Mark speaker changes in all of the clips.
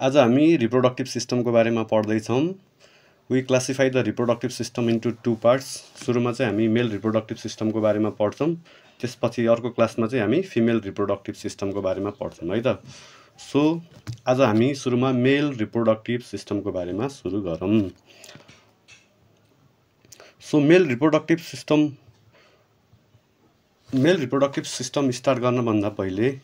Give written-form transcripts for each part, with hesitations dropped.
Speaker 1: आज हामी रिप्रोडक्टिभ सिस्टमको बारेमा पढ्दैछौँ। We classify the reproductive system into two parts. सुरुमा चाहिँ हामी मेल रिप्रोडक्टिभ सिस्टमको बारेमा पढ्छौँ, त्यसपछि अर्को क्लासमा चाहिँ हामी फिमेल रिप्रोडक्टिभ सिस्टमको बारेमा पढ्छौँ है त। सो आज हामी सुरुमा मेल रिप्रोडक्टिभ सिस्टमको बारेमा सुरु गरौँ। So male reproductive system start गर्नभन्दा पहिले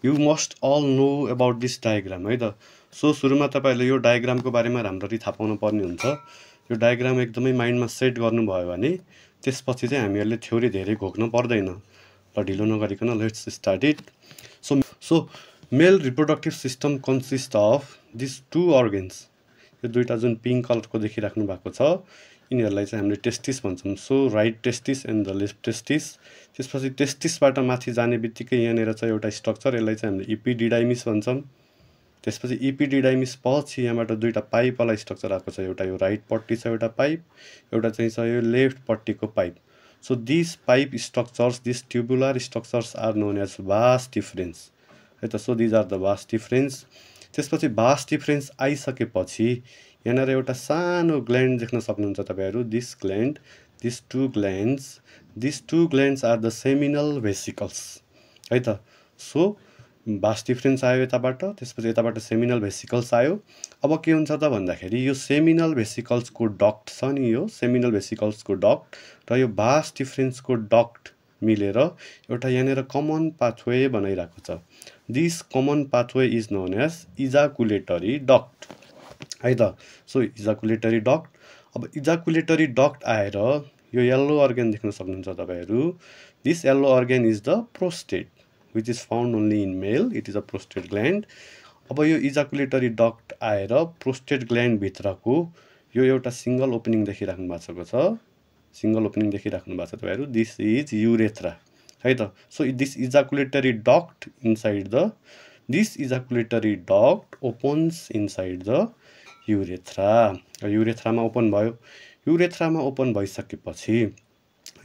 Speaker 1: you must all know about this diagram है त। सो सुरुमा तपाईहरुले यो डायग्रामको बारेमा राम्ररी थाहा पाउनु पर्ने हुन्छ। यो डायग्राम एकदमै माइन्डमा सेट गर्नुभयो भने त्यसपछि चाहिँ हामीहरुले थ्योरी धेरै घोक्न पर्दैन। ल ढिलो नगरिकन let's start it. So male reproductive system consist of this two organs. यो दुईटा जुन पिङ्क कलरको देखिराख्नु भएको छ यिनीहरुलाई चाहिँ हामीले टेस्टिस भन्छौं। So right testis and the left testis. त्यसपछि टेस्टिसबाट माथि जाने बित्तिकै यहाँनिर चाहिँ एउटा स्ट्रक्चर, यसलाई चाहिँ हामीले इपिडिडाइमिस भन्छौं। त्यसपछि इपिडिडाइमिस पछि यहाँबाट दुईटा पाइप वाला स्ट्रक्चर आएको छ। एउटा यो राइट पट्टि छ एउटा पाइप, एउटा चाहिँ छ यो लेफ्ट पट्टिको pipe. So this pipe structures, this tubular structures are known as vas deferens है त। So these are the vas deferens. त्यसपछि भास डिफरेन्स आइसकेपछि यहाँनिर एउटा सानो ग्ल्यान्ड देख्न सक्नुहुन्छ तपाईहरु। This gland, this two glands are the seminal vesicles है त। सो भास डिफरेन्स आयो यताबाट, त्यसपछि यताबाट सेमिनल भेसिकल्स आयो। अब के हुन्छ त भन्दाखेरि यो सेमिनल भेसिकल्सको डक्ट छ नि, यो सेमिनल भेसिकल्सको डक्ट र यो भास डिफरेन्सको डक्ट मिलेर एउटा यहाँनिर कमन पाथवे बनाइरहेको छ। This common pathway is known as ejaculatory duct है त। So ejaculatory duct. अब इजाकुलेटरी डक्ट आएर यो येल्लो अर्गन देख्न सक्नुहुन्छ तपाईहरु। This yellow organ is the prostate which is found only in male. It is a prostate gland. अब यो इजाकुलेटरी डक्ट आएर प्रोस्टेट ग्ल्यान्ड भित्रको यो एउटा सिंगल ओपनिङ देखिराख्नु भएको छ। सिंगल ओपनिङ देखिराख्नु भएको छ तपाईहरु। दिस इज युरेथ्रा है त। So this ejaculatory duct opens inside the urethra. युरेथ्रामा ओपन भयो। युरेथ्रामा ओपन भइसकेपछि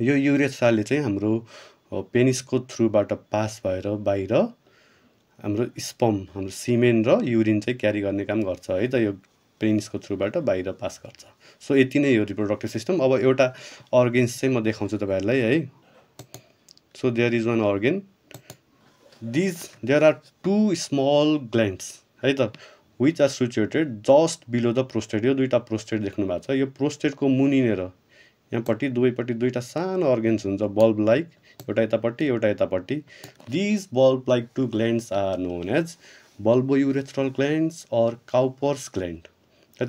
Speaker 1: यो युरेथ्राले चाहिँ हाम्रो पेनिसको थ्रुबाट पास भएर बाहिर हाम्रो स्पर्म, हाम्रो सिमेन र युरिन चाहिँ क्यारी गर्ने काम गर्छ है त। यो पेनिसको थ्रुबाट बाहिर पास गर्छ। सो यति नै हो रिप्रोडक्टिभ सिस्टम। अब एउटा अर्गन्स चाहिँ म देखाउँछु तपाईहरुलाई है। So there is one organ. There are two small glands है त which are situated just below the prostate। यो दुईटा प्रोस्टेट देख्नु भएको छ। यो प्रोस्टेटको मुनिनेर यहाँपट्टि दुवैपट्टि दुईटा सानो अर्गन्स हुन्छ, बल्ब लाइक, एउटा यतापट्टि एउटा यतापट्टि। This bulb like two glands are known as bulbourethral glands or Cowper's gland.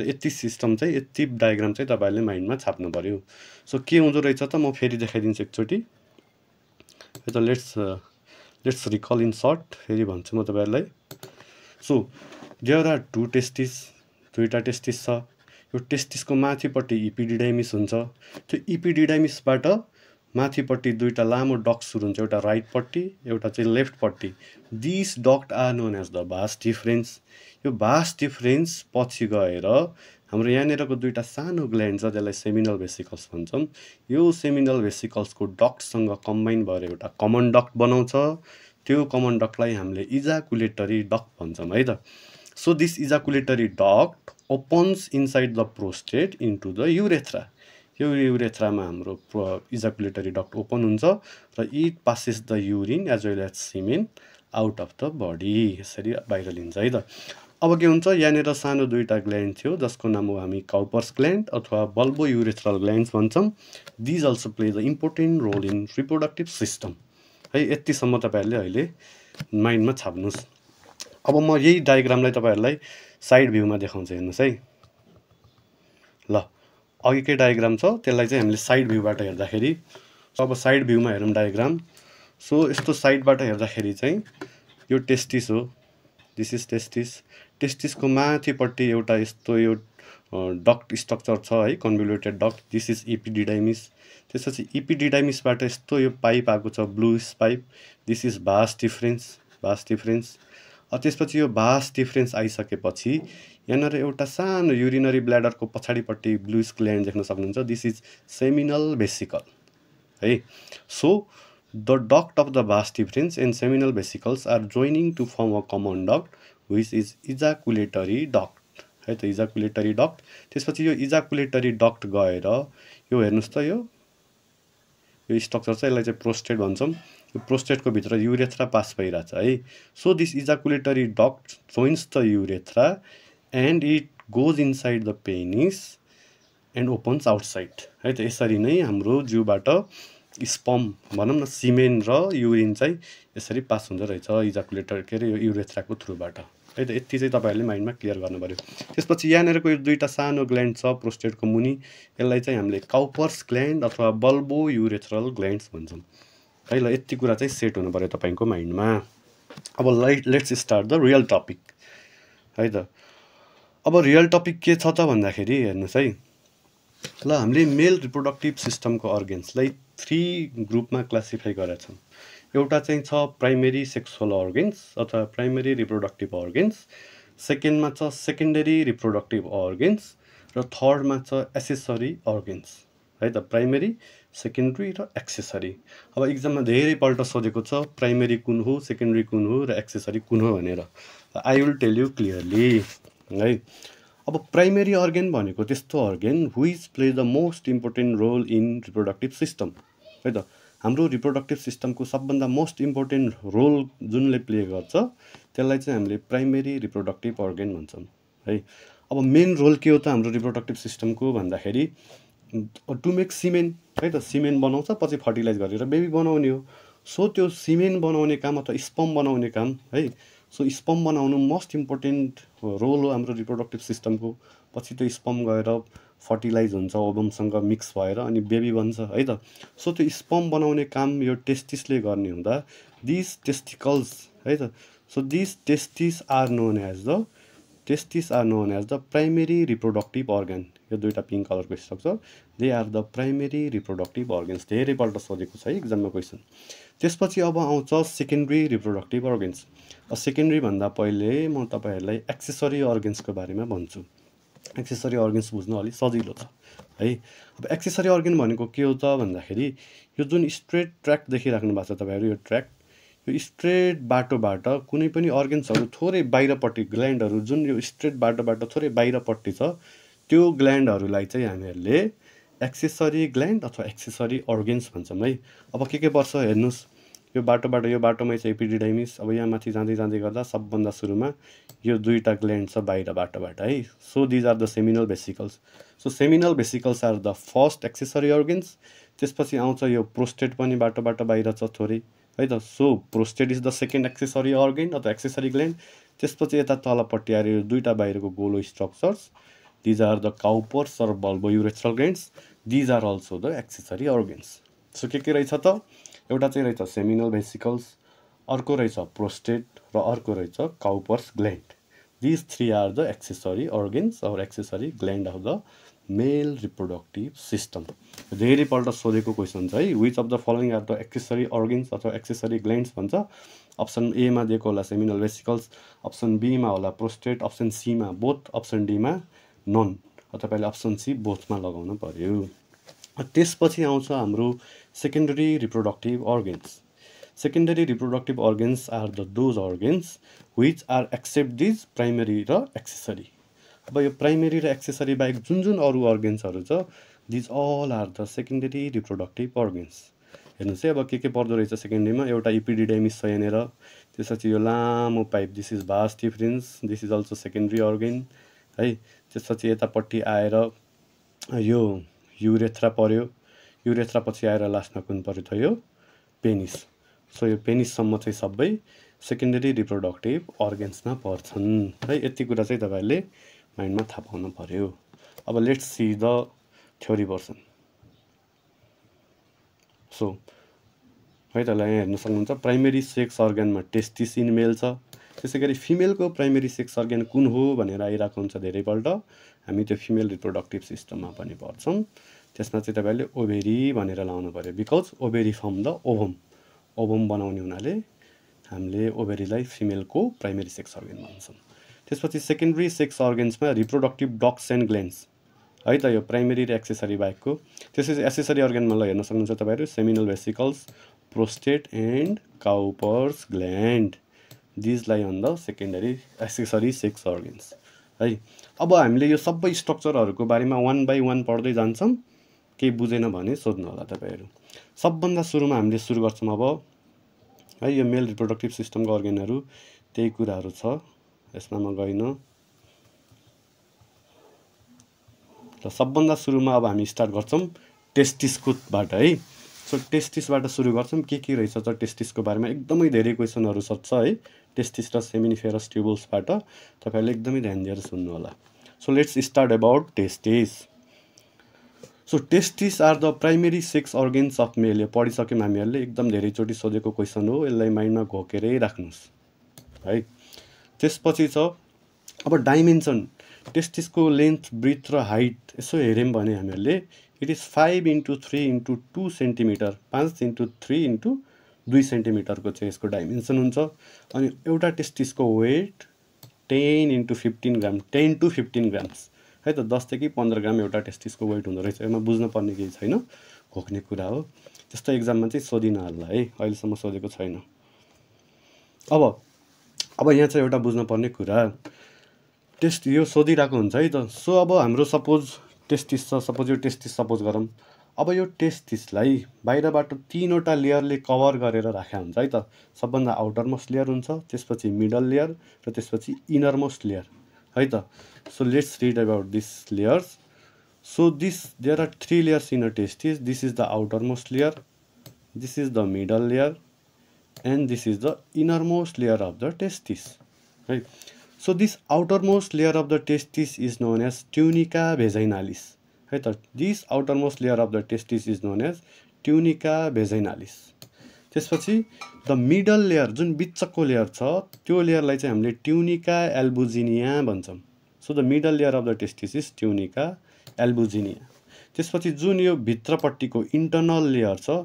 Speaker 1: यति सिस्टम चाहिँ, यति डायग्राम चाहिँ तपाईहरुले माइन्डमा छाप्नु पर्यो। सो के हुँदो रहेछ त म फेरि देखाइदिन्छु एकचोटी है त। Let's recall in short. फेरि भन्छु म तपाईहरुलाई। So there are two testis, दुईटा टेस्टिस छ। यो टेस्टिसको माथिपट्टि इपिडिडाइमिस हुन्छ। त्यो इपिडिडाइमिसबाट माथिपट्टि दुईटा लामो डक्ट सुरु हुन्छ, एउटा राइट पट्टि एउटा चाहिँ लेफ्ट पट्टि। This duct are known as the vas deferens. यो भास डिफरेन्स पछि गएर हाम्रो यहाँनिरको दुईटा सानो ग्ल्यान्ड छ, त्यसलाई सेमिनल भेसिकल्स भन्छौँ। यो सेमिनल भेसिकल्सको डक्टसँग कम्बाइन भएर एउटा कमन डक्ट बनाउँछ। त्यो कमन डक्टलाई हामीले इजाकुलेटरी डक्ट भन्छौँ है त। So this ejaculatory duct opens inside the prostate into the urethra. यो युरेथ्रामा हाम्रो इजाकुलेटरी डक्ट ओपन हुन्छ र it passes the urine as well as semen out of the body. यसरी बाहिर लिन्छ है त। अब के हुन्छ, यहाँनिर सानो दुईटा ग्ल्यान्ड थियो जसको नाम हो हामी काउपर्स ग्ल्यान्ड अथवा बल्बोयुरेथ्रल ग्ल्यान्ड्स भन्छौँ। These also play the important role in reproductive system है। यतिसम्म तपाईहरुले अहिले माइन्डमा छाप्नुस्। अब म यही डायग्रामलाई तपाईहरुलाई साइड भ्यूमा देखाउँछु, हेर्नुस् है। ल अघिकै डायग्राम छ, त्यसलाई चाहिँ हामीले साइड भ्यूबाट हेर्दाखेरि। अब साइड भ्यूमा हेरौँ डायग्राम। सो यस्तो साइडबाट हेर्दाखेरि चाहिँ यो टेस्टिस हो। This is testis. टेस्टिसको माथिपट्टि एउटा यस्तो यो डक्ट स्ट्रक्चर छ है, convoluted duct. This is epididymis. त्यसपछि इपिडिडाइमिसबाट यस्तो यो पाइप आएको छ, bluish pipe. This is vas deferens. त्यसपछि यो भास डिफरेन्स आइसकेपछि यहाँनिर एउटा सानो युरिनरी ब्ल्याडरको पछाडिपट्टि ब्लुइस ग्ल्यान्ड देख्न सक्नुहुन्छ। दिस इज सेमिनल भेसिकल है। So the duct of the vas deferens and seminal vesicles are joining to form a common duct which is ejaculatory duct है त ejaculatory duct त्यसपछि यो ejaculatory duct गएर यो हेर्नुस् त यो स्ट्रक्चर चाहिँ यसलाई चाहिँ प्रोस्टेट भन्छौं यो प्रोस्टेटको भित्र युरेथ्रा पास भइराछ है so this ejaculatory duct joins the urethra and it goes inside the penis and opens outside है त यसरी नै हाम्रो जिउबाट स्पर्म भनौं न सिमेन र युरिन चाहिँ यसरी पास हुँदै रहेछ इजाकुलेटर के रे यो युरेथ्राको थ्रुबाट है त यति चाहिँ तपाईहरुले माइन्डमा क्लियर गर्नु पर्यो त्यसपछि यहाँनेरको यो दुईटा सानो ग्ल्यान्ड छ प्रोस्टेटको मुनि यसलाई चाहिँ हामीले काउपर्स ग्ल्यान्ड अथवा बल्बो युरेथ्रल ग्ल्यान्ड्स भन्छौं है ल यति कुरा चाहिँ सेट हुनु पर्यो तपाईको माइन्डमा अब let's start the real topic है त अब रियल टपिक के छ त भन्दाखेरि हेर्नुस् है ल हामीले मेल रिप्रोडक्टिभ सिस्टमको अर्गन्सलाई 3 ग्रुपमा क्लासिफाई गरेका छौं एउटा चाहिँ छ प्राइमेरी सेक्सुअल अर्गन्स अथवा प्राइमेरी रिप्रोडक्टिभ अर्गन्स सेकेन्डमा छ सेकेन्डरी रिप्रोडक्टिभ अर्गन्स र थर्डमा छ एक्सेसरी अर्गन्स है त प्राइमेरी सेकेन्डरी र एक्सेसरी अब एक्जाममा धेरै पल्ट सोधेको छ प्राइमेरी कुन हो सेकेन्डरी कुन हो र एक्सेसरी कुन हो भनेर I will tell you clearly है अब प्राइमेरी अर्गन भनेको त्यस्तो organ which play the most important role in reproductive system है त हाम्रो रिप्रोडक्टिभ सिस्टमको सबभन्दा मोस्ट इम्पोर्टेन्ट रोल जुनले प्ले गर्छ त्यसलाई चाहिँ हामीले प्राइमेरी रिप्रोडक्टिभ अर्गन भन्छौं है अब मेन रोल के हो त हाम्रो रिप्रोडक्टिभ सिस्टमको भन्दाखेरि टु मेक सिमेन है त सिमेन बनाउँछ पछि फर्टिलाइज गरेर बेबी बनाउने हो सो त्यो सिमेन बनाउने काम अथवा स्पर्म बनाउने काम है सो स्पर्म बनाउनु मोस्ट इम्पोर्टेन्ट रोल हो हाम्रो रिप्रोडक्टिभ सिस्टमको पछि त्यो स्पर्म गएर फर्टिलाइज हुन्छ ओभमसँग मिक्स भएर अनि बेबी बन्छ है त सो त्यो स्पर्म बनाउने काम यो टेस्टिसले गर्ने हुँदा दिस टेस्टिकल्स है त so this testis are known as the primary reproductive organ यो दुईटा पिङ्क कलरको structure they are the primary reproductive organs धेरै पल्ट सोधेको छ है एक्जाममा क्वेशन त्यसपछि अब आउँछ सेकेन्डरी रिप्रोडक्टिभ अर्गन्स सेकेन्डरी भन्दा पहिले म तपाईहरुलाई एक्सेसरी अर्गन्सको बारेमा भन्छु एक्सेसरी अर्गन्स बुझ्नु अलि सजिलो छ है अब एक्सेसरी अर्गन भनेको के हो त भन्दाखेरि यो जुन स्ट्रेट ट्र्याक देखिराख्नु भएको छ तपाईहरु यो ट्र्याक यो स्ट्रेट बाटोबाट कुनै पनि अर्गन्सहरु थोरै बाहिरपट्टि ग्ल्यान्डहरु जुन यो स्ट्रेट बाटोबाट थोरै बाहिरपट्टि छ त्यो ग्ल्यान्डहरुलाई चाहिँ हामीहरुले एक्सेसरी ग्ल्यान्ड अथवा एक्सेसरी अर्गन्स भन्छौं है अब के पर्छ हेर्नुस् यो बाटोमै चाहिँ एपिडिडाइमिस अब यहाँ माथि जाँदै जाँदै गर्दा सबभन्दा सुरुमा यो दुईटा ग्ल्यान्ड छ बाहिर बाटोबाट है so these are the seminal vesicles so seminal vesicles are the first accessory organs त्यसपछि आउँछ यो प्रोस्टेट पनि बाटोबाट बाहिर छ थोरै है त so prostate is the second accessory organ or accessory gland त्यसपछि यता तलपट्टि आएर यो दुईटा बाहिरको गोलो structures these are the Cowper's or bulbo urethral glands these are also the accessory organs so के रहेछ त एउटा चाहिँ रहेछ सेमिनल भेसिकल्स अर्को रहेछ प्रोस्टेट र अर्को रहेछ Cowper's gland this 3 are the accessory organs or accessory gland of the male reproductive system धेरै पल्ट सोधेको क्वेशन छ है which of the following are the accessory organs अथवा एक्सेसरी ग्ल्यान्ड्स भन्छ अप्सन ए मा दिएको होला सेमिनल भेसिकल्स अप्सन बी मा होला प्रोस्टेट अप्सन सी मा बोथ अप्सन डी मा नन तपाईले अप्सन सी बोथमा लगाउन पर्यो त्यसपछि आउँछ हाम्रो secondary reproductive organs secondary reproductive organs are the those organs which are except this primary र एक्सेसरी अब यो प्राइमेरी र एक्सेसरी बाहेक जुन अरु अर्गन्सहरु छ this all are the secondary reproductive organs हेर्नुस् है अब के पर्दो रहेछ सेकेन्डरीमा एउटा एपिडिडाइमिस छ यहाँनेर त्यसपछि यो लामो pipe this is vas difference this is also secondary organ है त्यसपछि यतापट्टि आएर यो युरेथ्रा पर्यो युरेथ्रा पछि आएर लास्टमा कुन पर्यो त यो पेनिस सो यो पेनिससम्म चाहिँ सबै सेकेन्डरी रिप्रोडक्टिभ अर्गन्समा पर्छन् है यति कुरा चाहिँ तपाईहरुले माइन्डमा थाहा पाउनु पर्यो अब let's see the theory version so है त यहाँ हेर्न सक्नुहुन्छ primary sex अर्गनमा testis in male छ त्यसैगरी फिमेलको प्राइमेरी सेक्स अर्गन कुन हो भनेर आइराको हुन्छ धेरैपल्ट हामी त्यो फिमेल रिप्रोडक्टिभ सिस्टममा पनि पढ्छौं त्यसमा चाहिँ तपाईले ओभेरी भनेर लाउनु पर्यो because ovary from the ovum बनाउने हुनाले हामीले ओभेरीलाई फिमेलको प्राइमेरी सेक्स अर्गन भन्छौं त्यसपछि सेकेन्डरी सेक्स अर्गन्समा रिप्रोडक्टिभ डक्ट्स एन्ड ग्ल्यान्ड्स है त यो प्राइमेरी र एक्सेसरी बाहेकको त्यसपछि एक्सेसरी अर्गनमा ल हेर्न सक्नुहुन्छ तपाईहरु seminal vesicles prostate and Cowper's gland these लाई on the secondary sex organs है। अब हामीले यो सबै स्ट्रक्चरहरूको बारेमा 1 बाई 1 पढ्दै जान्छौँ। केही बुझेन भने सोध्नु होला तपाईँहरू। सबभन्दा सुरुमा हामीले सुरु गर्छौँ अब है यो मेल रिप्रोडक्टिभ सिस्टमको अर्गनहरू त्यही कुराहरू छ, यसमा म गइनँ। र सबभन्दा सुरुमा अब हामी स्टार्ट गर्छौँ टेस्टिसकोबाट है। सो टेस्टिसबाट सुरु गर्छौँ। के रहेछ त टेस्टिसको बारेमा एकदमै धेरै क्वेसनहरू सक्छ है टेस्टिस र सेमिनिफेरस ट्युबल्सबाट। तपाईँहरूले एकदमै ध्यान दिएर सुन्नु होला। So let's start about testis. So testis are the primary sex organs of male. यो पढिसक्यौँ हामीहरूले, एकदम धेरैचोटि सोधेको क्वेसन हो, यसलाई माइन्डमा घोकेरै राख्नुहोस् है। त्यसपछि छ अब डाइमेन्सन। टेस्टिसको लेन्थ, ब्रिथ र हाइट यसो हेऱ्यौँ भने हामीहरूले इट इज 5 × 3 × 2 सेन्टिमिटर, 5 × 3 × 2 सेन्टिमिटरको चाहिँ यसको डाइमेन्सन हुन्छ। अनि एउटा टेस्टिसको वेट 10 × 15 ग्राम, 10 to 15 ग्राम्स है त, 10 देखि 15 ग्राम एउटा टेस्टिसको वेट हुँदो रहेछ। यसमा बुझ्नुपर्ने केही छैन, घोक्ने कुरा हो। त्यस्तो एक्जाममा चाहिँ सोधिन होला है, अहिलेसम्म सोधेको छैन। अब यहाँ चाहिँ एउटा बुझ्नुपर्ने कुरा, टेस्ट यो सोधिरहेको हुन्छ है त। सो अब हाम्रो सपोज टेस्टिस छ, सपोज यो टेस्टिस सपोज गरौँ। अब यो टेस्टिसलाई बाहिरबाट 3वटा लेयरले कभर गरेर राखेको हुन्छ है त। सबभन्दा आउटर मोस्ट लेयर हुन्छ, त्यसपछि मिडल लेयर र त्यसपछि इनर मोस्ट लेयर है त। So let's read about this layers. So there are 3 layers in a testis. This is the outer most layer, this is the middle layer and this is the innermost layer of the testis right. So this outermost layer of the testis is known as tunica vaginalis है त। this outermost layer of the testis is known as tunica vaginalis। त्यसपछि the middle layer जुन बिचको layer छ त्यो लेयरलाई चाहिँ हामीले ट्युनिका एल्बुजिनिया भन्छौँ। So the middle layer of the testis is tunica albuginea. त्यसपछि जुन यो भित्रपट्टिको इन्टर्नल लेयर छ,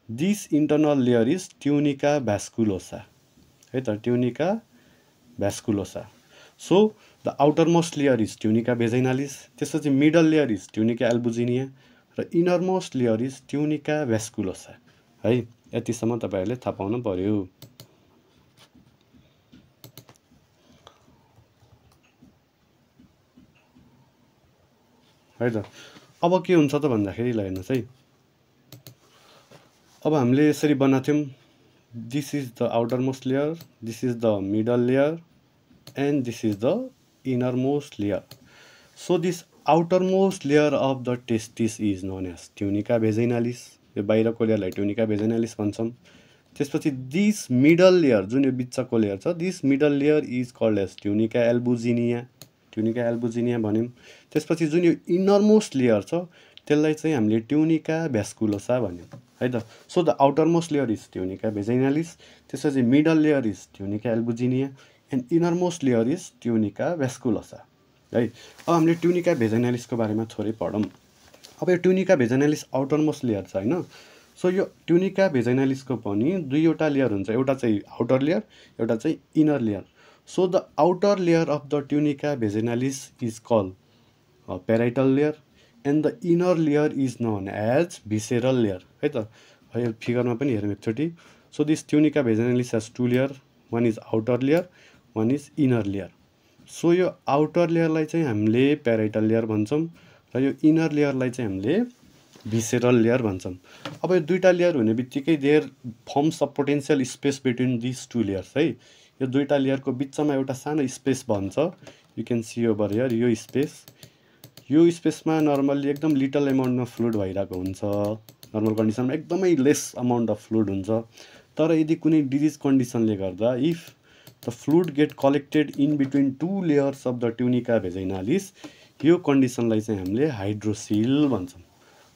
Speaker 1: this internal layer is tunica vasculosa है त, tunica vasculosa. So the outermost layer is tunica vaginalis, त्यसपछि middle layer is tunica albuginea र innermost layer is tunica vasculosa है। यतिसम्म तपाईँहरूले थाहा पाउनु पर्यो है त। अब के हुन्छ त भन्दाखेरि ल हेर्नुहोस् है, अब हामीले यसरी बनाएको थियौँ, this is the outer most layer, this is the middle layer and this is the innermost layer. So this outer most layer of the testis is known as tunica vaginalis. यो बाहिरको लेयरलाई tunica भेजाइनालिस भन्छौँ। त्यसपछि this middle layer जुन यो बिचको layer छ, this middle layer is called as tunica albuginea, tunica albuginea भन्यौँ। त्यसपछि जुन यो इनर मोस्ट लेयर छ त्यसलाई चाहिँ हामीले ट्युनिका भ्यास्कुलोसा भन्यौँ है त। So the outer most layer is tunica vaginalis, त्यसपछि middle layer is tunica albuginea and innermost layer is tunica vasculosa है। अब हामीले ट्युनिका भेजाइनालिसको बारेमा थोरै पढौँ। अब यो ट्युनिका भेजाइनालिस आउटर मोस्ट लेयर छ होइन। सो यो ट्युनिका भेजाइनालिसको पनि 2वटा लेयर हुन्छ, एउटा चाहिँ आउटर लेयर, एउटा चाहिँ inner layer. So the outer layer of the tunica vaginalis is called parietal layer and the inner layer is known as visceral layer है त। यो फिगरमा पनि हेरौँ एकचोटि। So this tunica vaginalis has 2 layer, one is outer layer, one is inner layer. So यो outer लेयरलाई चाहिँ हामीले पेराइटल लेयर भन्छौँ र यो इनर लेयरलाई चाहिँ हामीले भिसेरल लेयर भन्छौँ। अब यो 2टा लेयर हुने बित्तिकै there forms a potential space between this 2 layers है। यो 2टा लेयरको बिचमा एउटा सानो स्पेस भन्छ, you can see over here, यो स्पेस। यो स्पेसमा नर्मल्ली एकदम लिटल एमाउन्टमा फ्लुइड भइरहेको हुन्छ, नर्मल कन्डिसनमा एकदमै लेस अमाउन्ट अफ फ्लुइड हुन्छ। तर यदि कुनै डिजिज कन्डिसनले गर्दा if the fluid get collected in between 2 layers of the tunica vaginalis, यो कन्डिसनलाई चाहिँ हामीले हाइड्रोसिल भन्छौँ।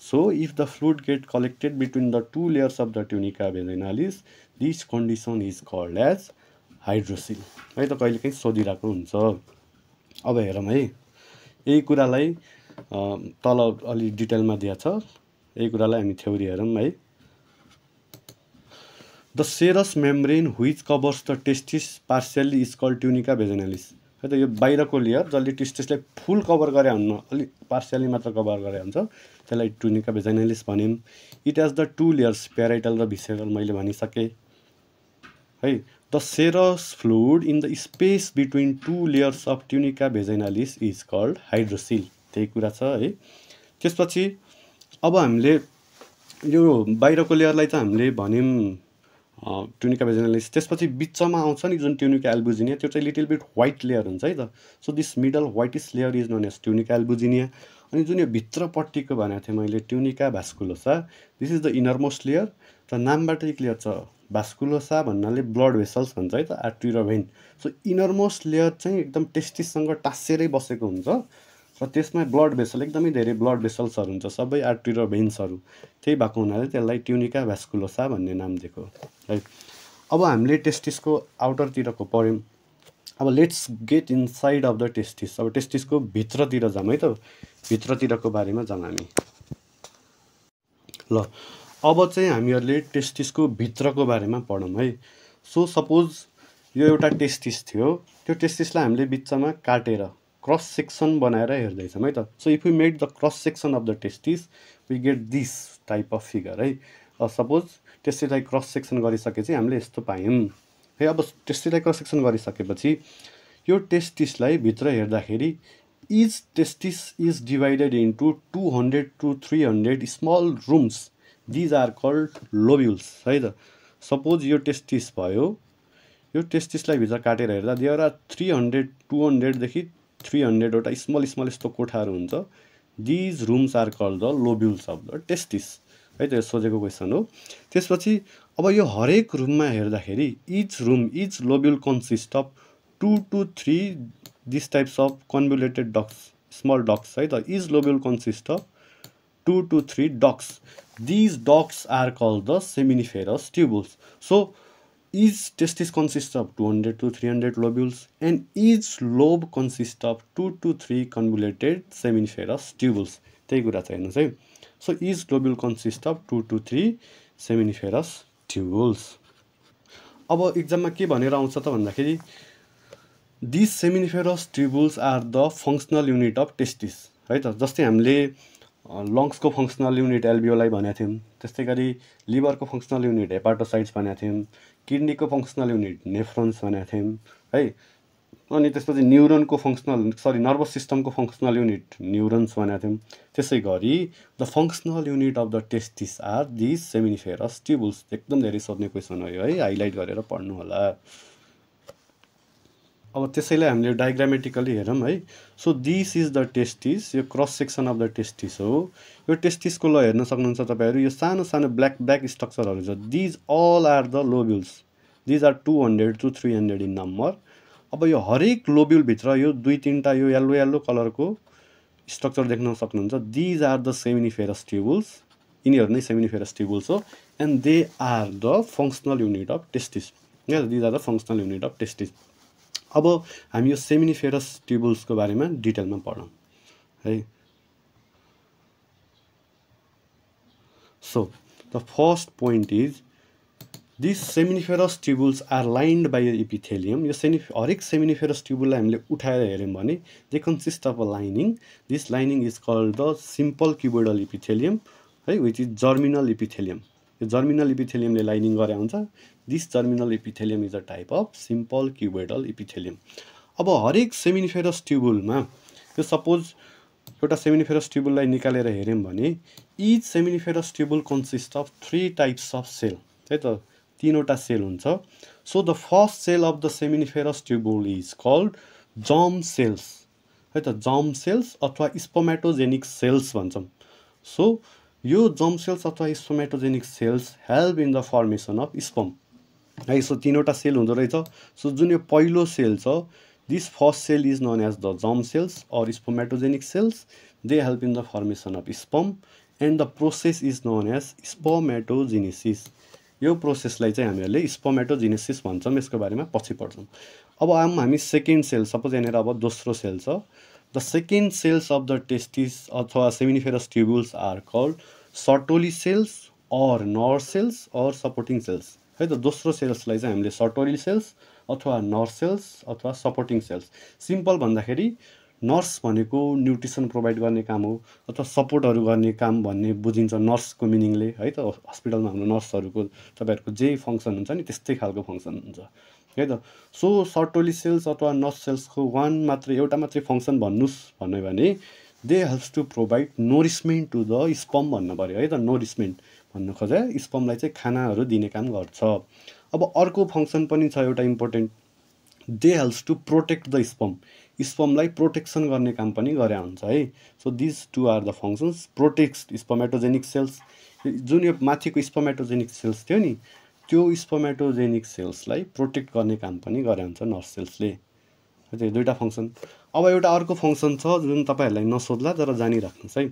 Speaker 1: So if the fluid get collected between the 2 layers of the tunica vaginalis, this condition is called as hydrocele है त। कहिलेकाहीँ सोधिरहेको हुन्छ। अब हेरौँ है, यही कुरालाई तल अलि डिटेलमा दिएको छ, यही कुरालाई हामी थ्योरी हेरौँ है। The serous membrane which covers the testis partially is called tunica vaginalis है त। यो बाहिरको लेयर जसले टेस्टिसलाई फुल कभर गरे हुन्न, अलिक पार्सियल्ली मात्र कभर गरे हुन्छ, त्यसलाई ट्युनिका भेजाइनालिस भन्यौँ। It has the 2 layers parietal र भिसेरल, मैले भनिसकेँ है। The serous fluid in the space between two layers of tunica vaginalis is called hydrocele. त्यही कुरा छ है। त्यसपछि अब हामीले यो बाहिरको लेयरलाई त हामीले भन्यौँ ट्युनिका भेजाइनालिस। त्यसपछि बिचमा आउँछ नि जुन ट्युनिका एल्बुजिनिया, त्यो चाहिँ लिटिल बिट व्हाइट लेयर हुन्छ है त। So this middle whitish layer is known as tunica albuginea. अनि जुन यो भित्रपट्टिको भनेको थिएँ मैले tunica vasculosa, this is the innermost layer. र नामबाटै क्लियर छ, भास्कुलोसा भन्नाले ब्लड भेसल्स भन्छ है त, आर्ट्री र भेन। सो इनरमोस्ट लेयर चाहिँ एकदम टेस्टिससँग टाँसेरै बसेको हुन्छ र त्यसमा ब्लड भेसल एकदमै धेरै ब्लड भेसल्सहरू हुन्छ, सबै आर्ट्री र भेन्सहरू। त्यही भएको हुनाले त्यसलाई ट्युनिका भास्कुलोसा भन्ने नाम दिएको है। अब हामीले टेस्टिसको आउटरतिरको पढ्यौँ। अब let's get inside of the testis. अब टेस्टिसको भित्रतिर जाऊँ है त, भित्रतिरको बारेमा जाऊँ हामी। ल अब चाहिँ हामीहरूले टेस्टिसको भित्रको बारेमा पढौँ है। सो सपोज यो एउटा टेस्टिस थियो, त्यो टेस्टिसलाई हामीले बिचमा काटेर क्रस सेक्सन बनाएर हेर्दैछौँ है त। So if you made the cross section of the testis we get this type of figure है। सपोज टेस्टिसलाई क्रस सेक्सन गरिसकेपछि हामीले यस्तो पायौँ है। अब टेस्टिसलाई क्रस सेक्सन गरिसकेपछि यो टेस्टिसलाई भित्र हेर्दाखेरि each testis is divided into 200 to 300 small rooms, these are called lobules है त। सपोज यो टेस्टिस भयो, यो टेस्टिसलाई भित्र काटेर हेर्दा देयर आर 300 200देखि 300वटा स्मल स्मल यस्तो कोठाहरू हुन्छ। These rooms are called the lobules of the testis है त। यो सोधेको क्वेसन हो। त्यसपछि अब यो हरेक रुममा हेर्दाखेरि each room each lobule consist of 2 to 3 this types of convoluted ducts, small ducts है त। Each lobule consist of 2 to 3 ducts. These ducts are called the seminiferous tubules. So each testis consists of 200 to 300 lobules and each lobe consists of 2 to 3 convoluted seminiferous tubules. त्यही कुरा छ हेर्नुहोस् है। So each lobule consists of 2 to 3 seminiferous tubules. अब इक्जाममा के भनेर आउँछ त भन्दाखेरि these seminiferous tubules are the functional unit of testis है त। जस्तै हामीले लङ्सको फङ्सनल युनिट एल्बियोलाई भनेको थियौँ, त्यस्तै गरी लिभरको फङ्सनल युनिट हेपाटोसाइट्स भनेको थियौँ, किडनीको फङ्सनल युनिट नेफ्रोन्स भनेको थियौँ है। अनि त्यसपछि नर्भस सिस्टमको फङ्सनल युनिट न्युरोन्स भनेको थियौँ। त्यसै गरी the functional unit of the testis are these seminiferous tubules. एकदम धेरै सोध्ने क्वेसन हो यो है, हाइलाइट गरेर पढ्नु होला। अब त्यसैलाई हामीले डायग्रामेटिकली हेरौँ है। So this is the testis, यो cross section of the testis हो। यो टेस्टिसको ल हेर्न सक्नुहुन्छ तपाईँहरू, यो सानो सानो ब्ल्याक स्ट्रक्चरहरू छ। These all are the lobules, these are 200 to 300 in number. अब यो हरेक लोब्युलभित्र यो 2-3टा यो येल्लो कलरको स्ट्रक्चर देख्न सक्नुहुन्छ। These are the seminiferous tubules, यिनीहरू नै सेमिनिफेरस ट्युबुल्स हो। And they are the functional unit of testis. These are the functional unit of testis. अब हामी यो सेमिनिफेरस ट्युबुल्सको बारेमा डिटेलमा पढौँ है। So the first point is this seminiferous tubules are lined by epithelium. यो हरेक सेमिनिफेरस ट्युबुललाई हामीले उठाएर हेऱ्यौँ भने they consist of a lining. This lining is called the simple cuboidal epithelium है, विच इज जर्मिनल इपिथेलियम। यो जर्मिनल इपिथेलियमले लाइनिङ गरे हुन्छ। This germinal epithelium is a type of simple cuboidal epithelium. अब हरेक सेमिनिफेरस ट्युबुलमा यो सपोज एउटा seminiferous ट्युबुललाई निकालेर हेऱ्यौँ भने each seminiferous tubule consist of 3 types of cell है त, 3वटा सेल हुन्छ। So the first cell of the seminiferous tubule is called germ cells है त, जर्म सेल्स अथवा स्पर्मेटोजेनिक सेल्स भन्छौँ। सो यो जर्म सेल्स अथवा spermatogenic cells help in the formation of sperm है। सो 3वटा सेल हुँदो रहेछ। सो जुन यो पहिलो सेल छ, this first cell is known as the germ cells or spermatogenic cells. They help in the formation of sperm and the process is known as spermatogenesis. यो प्रोसेसलाई चाहिँ हामीहरूले स्पर्मेटोजेनेसिस भन्छौँ। यसको बारेमा पछि पढ्छौँ। अब हामी सेकेन्ड सेल, सपोज यहाँनिर अब दोस्रो सेल छ। The second cells of the testis अथवा seminiferous tubules are called Sertoli cells or nurse cells or supporting cells है त। दोस्रो सेल्सलाई चाहिँ हामीले सर्टोली सेल्स अथवा नर सेल्स अथवा सपोर्टिङ सेल्स। सिम्पल भन्दाखेरि नर्स भनेको न्युट्रिसन प्रोभाइड गर्ने काम हो अथवा सपोर्टहरू गर्ने काम भन्ने बुझिन्छ नर्सको मिनिङले है त। हस्पिटलमा हाम्रो नर्सहरूको तपाईँहरूको जे फङ्सन हुन्छ नि त्यस्तै खालको फङ्सन हुन्छ है त। सो सर्टोली सेल्स अथवा नर्भ सेल्सको एउटा मात्रै फङ्सन भन्नुस् भन्यो भने they helps to provide nourishment to the sperm भन्नु पऱ्यो है त। नोरिसमेन्ट भन्नु खोजे स्पर्मलाई चाहिँ खानाहरू दिने काम गर्छ। अब अर्को फङ्सन पनि छ एउटा important, they helps to protect the sperm, स्पर्मलाई प्रोटेक्सन गर्ने काम पनि गरे हुन्छ है। So this two are the functions, protect spermatogenic cells, जुन यो माथिको स्पर्मेटोजेनिक सेल्स थियो नि त्यो स्पर्मेटोजेनिक सेल्सलाई प्रोटेक्ट गर्ने काम पनि गरे हुन्छ नर्भ सेल्सले। त्यो दुईवटा फङ्सन। अब एउटा अर्को फङ्सन छ जुन तपाईँहरूलाई नसोध्ला तर जानिराख्नुहोस् है।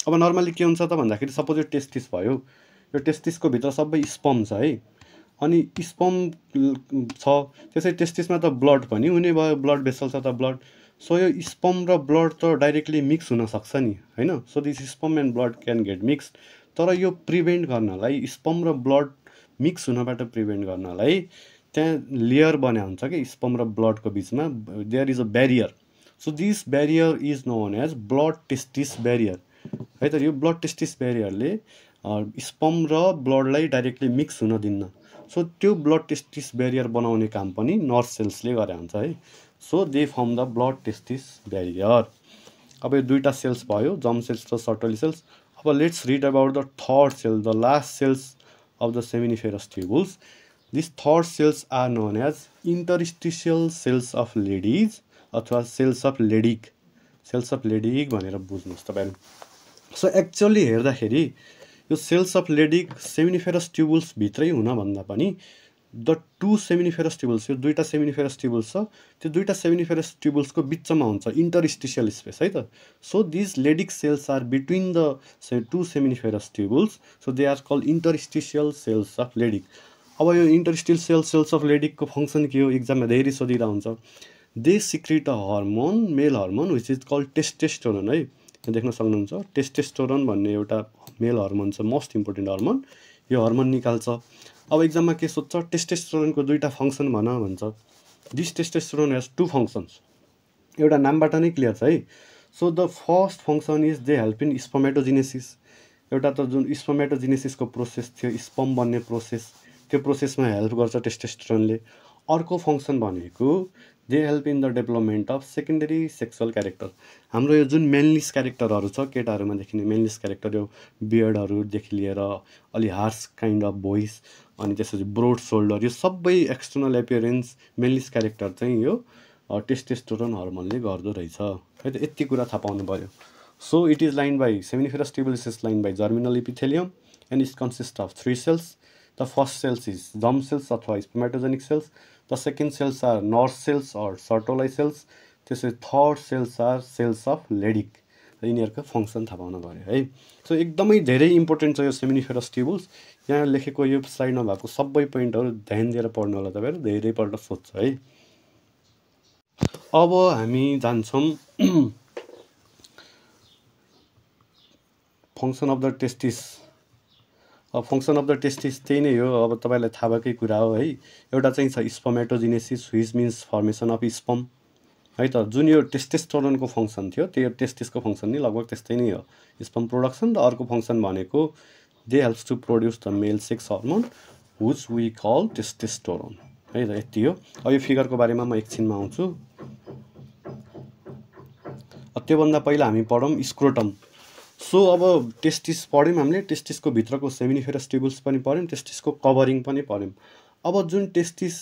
Speaker 1: अब नर्मली के हुन्छ त भन्दाखेरि सपोज यो टेस्टिस भयो, यो टेस्टिसको भित्र सबै स्पर्म छ है, अनि स्पर्म छ त्यसै टेस्टिसमा त ब्लड पनि हुने भयो, ब्लड भेसल छ त ब्लड। सो यो स्पर्म र ब्लड त डाइरेक्टली मिक्स हुनसक्छ नि होइन। So this sperm and blood can get mix. तर यो प्रिभेन्ट गर्नलाई, स्पर्म र ब्लड मिक्स हुनबाट प्रिभेन्ट गर्नलाई त्यहाँ लेयर बने हुन्छ कि स्पर्म र ब्लडको बिचमा, there is a barrier. So this barrier is known as blood testis barrier है त। यो ब्लड टेस्टिस ब्यारियरले स्पर्म र ब्लडलाई डाइरेक्टली मिक्स हुन दिन्न। सो त्यो ब्लड टेस्टिस ब्यारियर बनाउने काम पनि नर्भ सेल्सले गरे हुन्छ है। So they form the blood testis barrier. अब यो दुईवटा सेल्स भयो, जर्म सेल्स र सर्टोली सेल्स। अब let's read about the third cell, the last cells of the seminiferous tubules. These third cells are known as interstitial cells of Leydig अथवा cells of Leydig, cells of Leydig भनेर बुझ्नुहोस् तपाईहरु। So actually हेर्दाखेरि यो sales of Leydig seminiferous ट्युबुल्स भित्रै हुन भन्दा पनि द टु सेमिनिफेरस ट्युबुल्स, यो दुईटा सेमिनिफेरस ट्युबुल्स छ, त्यो दुईटा सेमिनिफेरस ट्युबुल्सको बिचमा हुन्छ इन्टरस्टिशियल स्पेस है त। So this Leydig cells are between the two seminiferous tubules, so they are called interstitial cells of Leydig. अब यो इन्टरस्टिशियल सेल्स अफ लेडिकको फङ्सन के हो, एक्जाममा धेरै सोधिरा हुन्छ। They secrete a hormone, male hormone which is called testosterone है, देख्न सक्नुहुन्छ। टेस्टेस्टोरन भन्ने एउटा मेल हर्मोन छ, मोस्ट इम्पोर्टेन्ट हर्मोन, यो हर्मोन निकाल्छ। अब एक्जाममा के सोध्छ, टेस्टेस्टोरनको दुईटा फङ्सन भन भन्छ। दिस टेस्टेस्टोरन हेज टु फङ्सन्स, एउटा नामबाट नै क्लियर छ है। So the first function is they help in spermatogenesis, एउटा त जुन स्पर्मेटोजेनेसिसको प्रोसेस थियो, स्पर्म बन्ने प्रोसेस, त्यो प्रोसेसमा हेल्प गर्छ टेस्टेस्टोरनले। अर्को फङ्सन भनेको they help in the development of secondary sexual character. हाम्रो यो जुन मेनलिस क्यारेक्टरहरू छ केटाहरूमा देखिने मेनलिस क्यारेक्टर, यो बियर्डहरूदेखि लिएर अलि हार्स काइन्ड अफ भोइस, अनि त्यसपछि ब्रोड सोल्डर, यो सबै एक्सटर्नल एपियरेन्स मेनलिस क्यारेक्टर चाहिँ यो टेस्टेस्टोरन हर्मोनले गर्दो रहेछ है त। यति कुरा थाहा पाउनु पर्यो। So it is line by seminiferous tubules is line by germinal epithelium and is consist of 3 cells. The first cells is germ cells अथवा spermatogenic cells. The second cells are nerve cells or Sertoli cells. त्यसै third cells are cells of Leydig. यिनीहरूको function थाहा पाउनु पर्यो है। So एकदमै धेरै important छ यो सेमिनिफेरस ट्युबुल्स। यहाँ लेखेको यो स्लाइडमा भएको सबै पोइन्टहरू ध्यान दिएर पढ्नु होला तपाईँहरू, धेरैपल्ट सोध्छ है। अब हामी जान्छौँ function of the testis. Function of the testis त्यही नै हो, अब तपाईँलाई थाहा भएकै कुरा हो है। एउटा चाहिँ छ spermatogenesis which means formation of sperm है त। जुन यो टेस्टेस्टोरनको फङ्सन थियो त्यो टेस्टिसको फङ्सन नि लगभग त्यस्तै नै हो, स्पर्म प्रोडक्सन। र अर्को फङ्सन भनेको they helps to produce the male sex hormone which we call testosterone है त। यति हो। अब यो फिगरको बारेमा म एकछिनमा आउँछु। त्योभन्दा पहिला हामी पढौँ स्क्रोटम। सो अब टेस्टिस पढ्यौँ हामीले, टेस्टिसको भित्रको सेमिनिफेरस ट्युबुल्स पनि पढ्यौँ, टेस्टिसको कभरिङ पनि पढ्यौँ। अब जुन टेस्टिस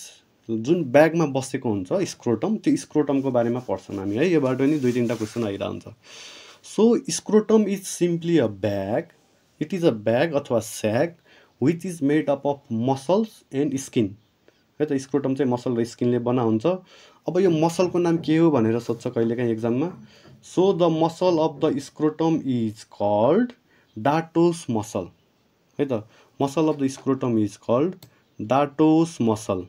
Speaker 1: जुन ब्यागमा बसेको हुन्छ स्क्रोटम, त्यो स्क्रोटमको बारेमा पढ्छौँ हामी है। योबाट नि 2-3टा क्वेसन आइरहन्छ। So scrotum is simply a bag, it is a bag अथवा sac which is made up of muscles and skin है त। स्क्रोटम चाहिँ मसल र स्किनले बना हुन्छ। अब यो मसलको नाम के हो भनेर सोध्छ कहिलेकाहीँ एक्जाममा। So the muscle of the scrotum is called dartos muscle है त। Muscle of the scrotum is called dartos muscle,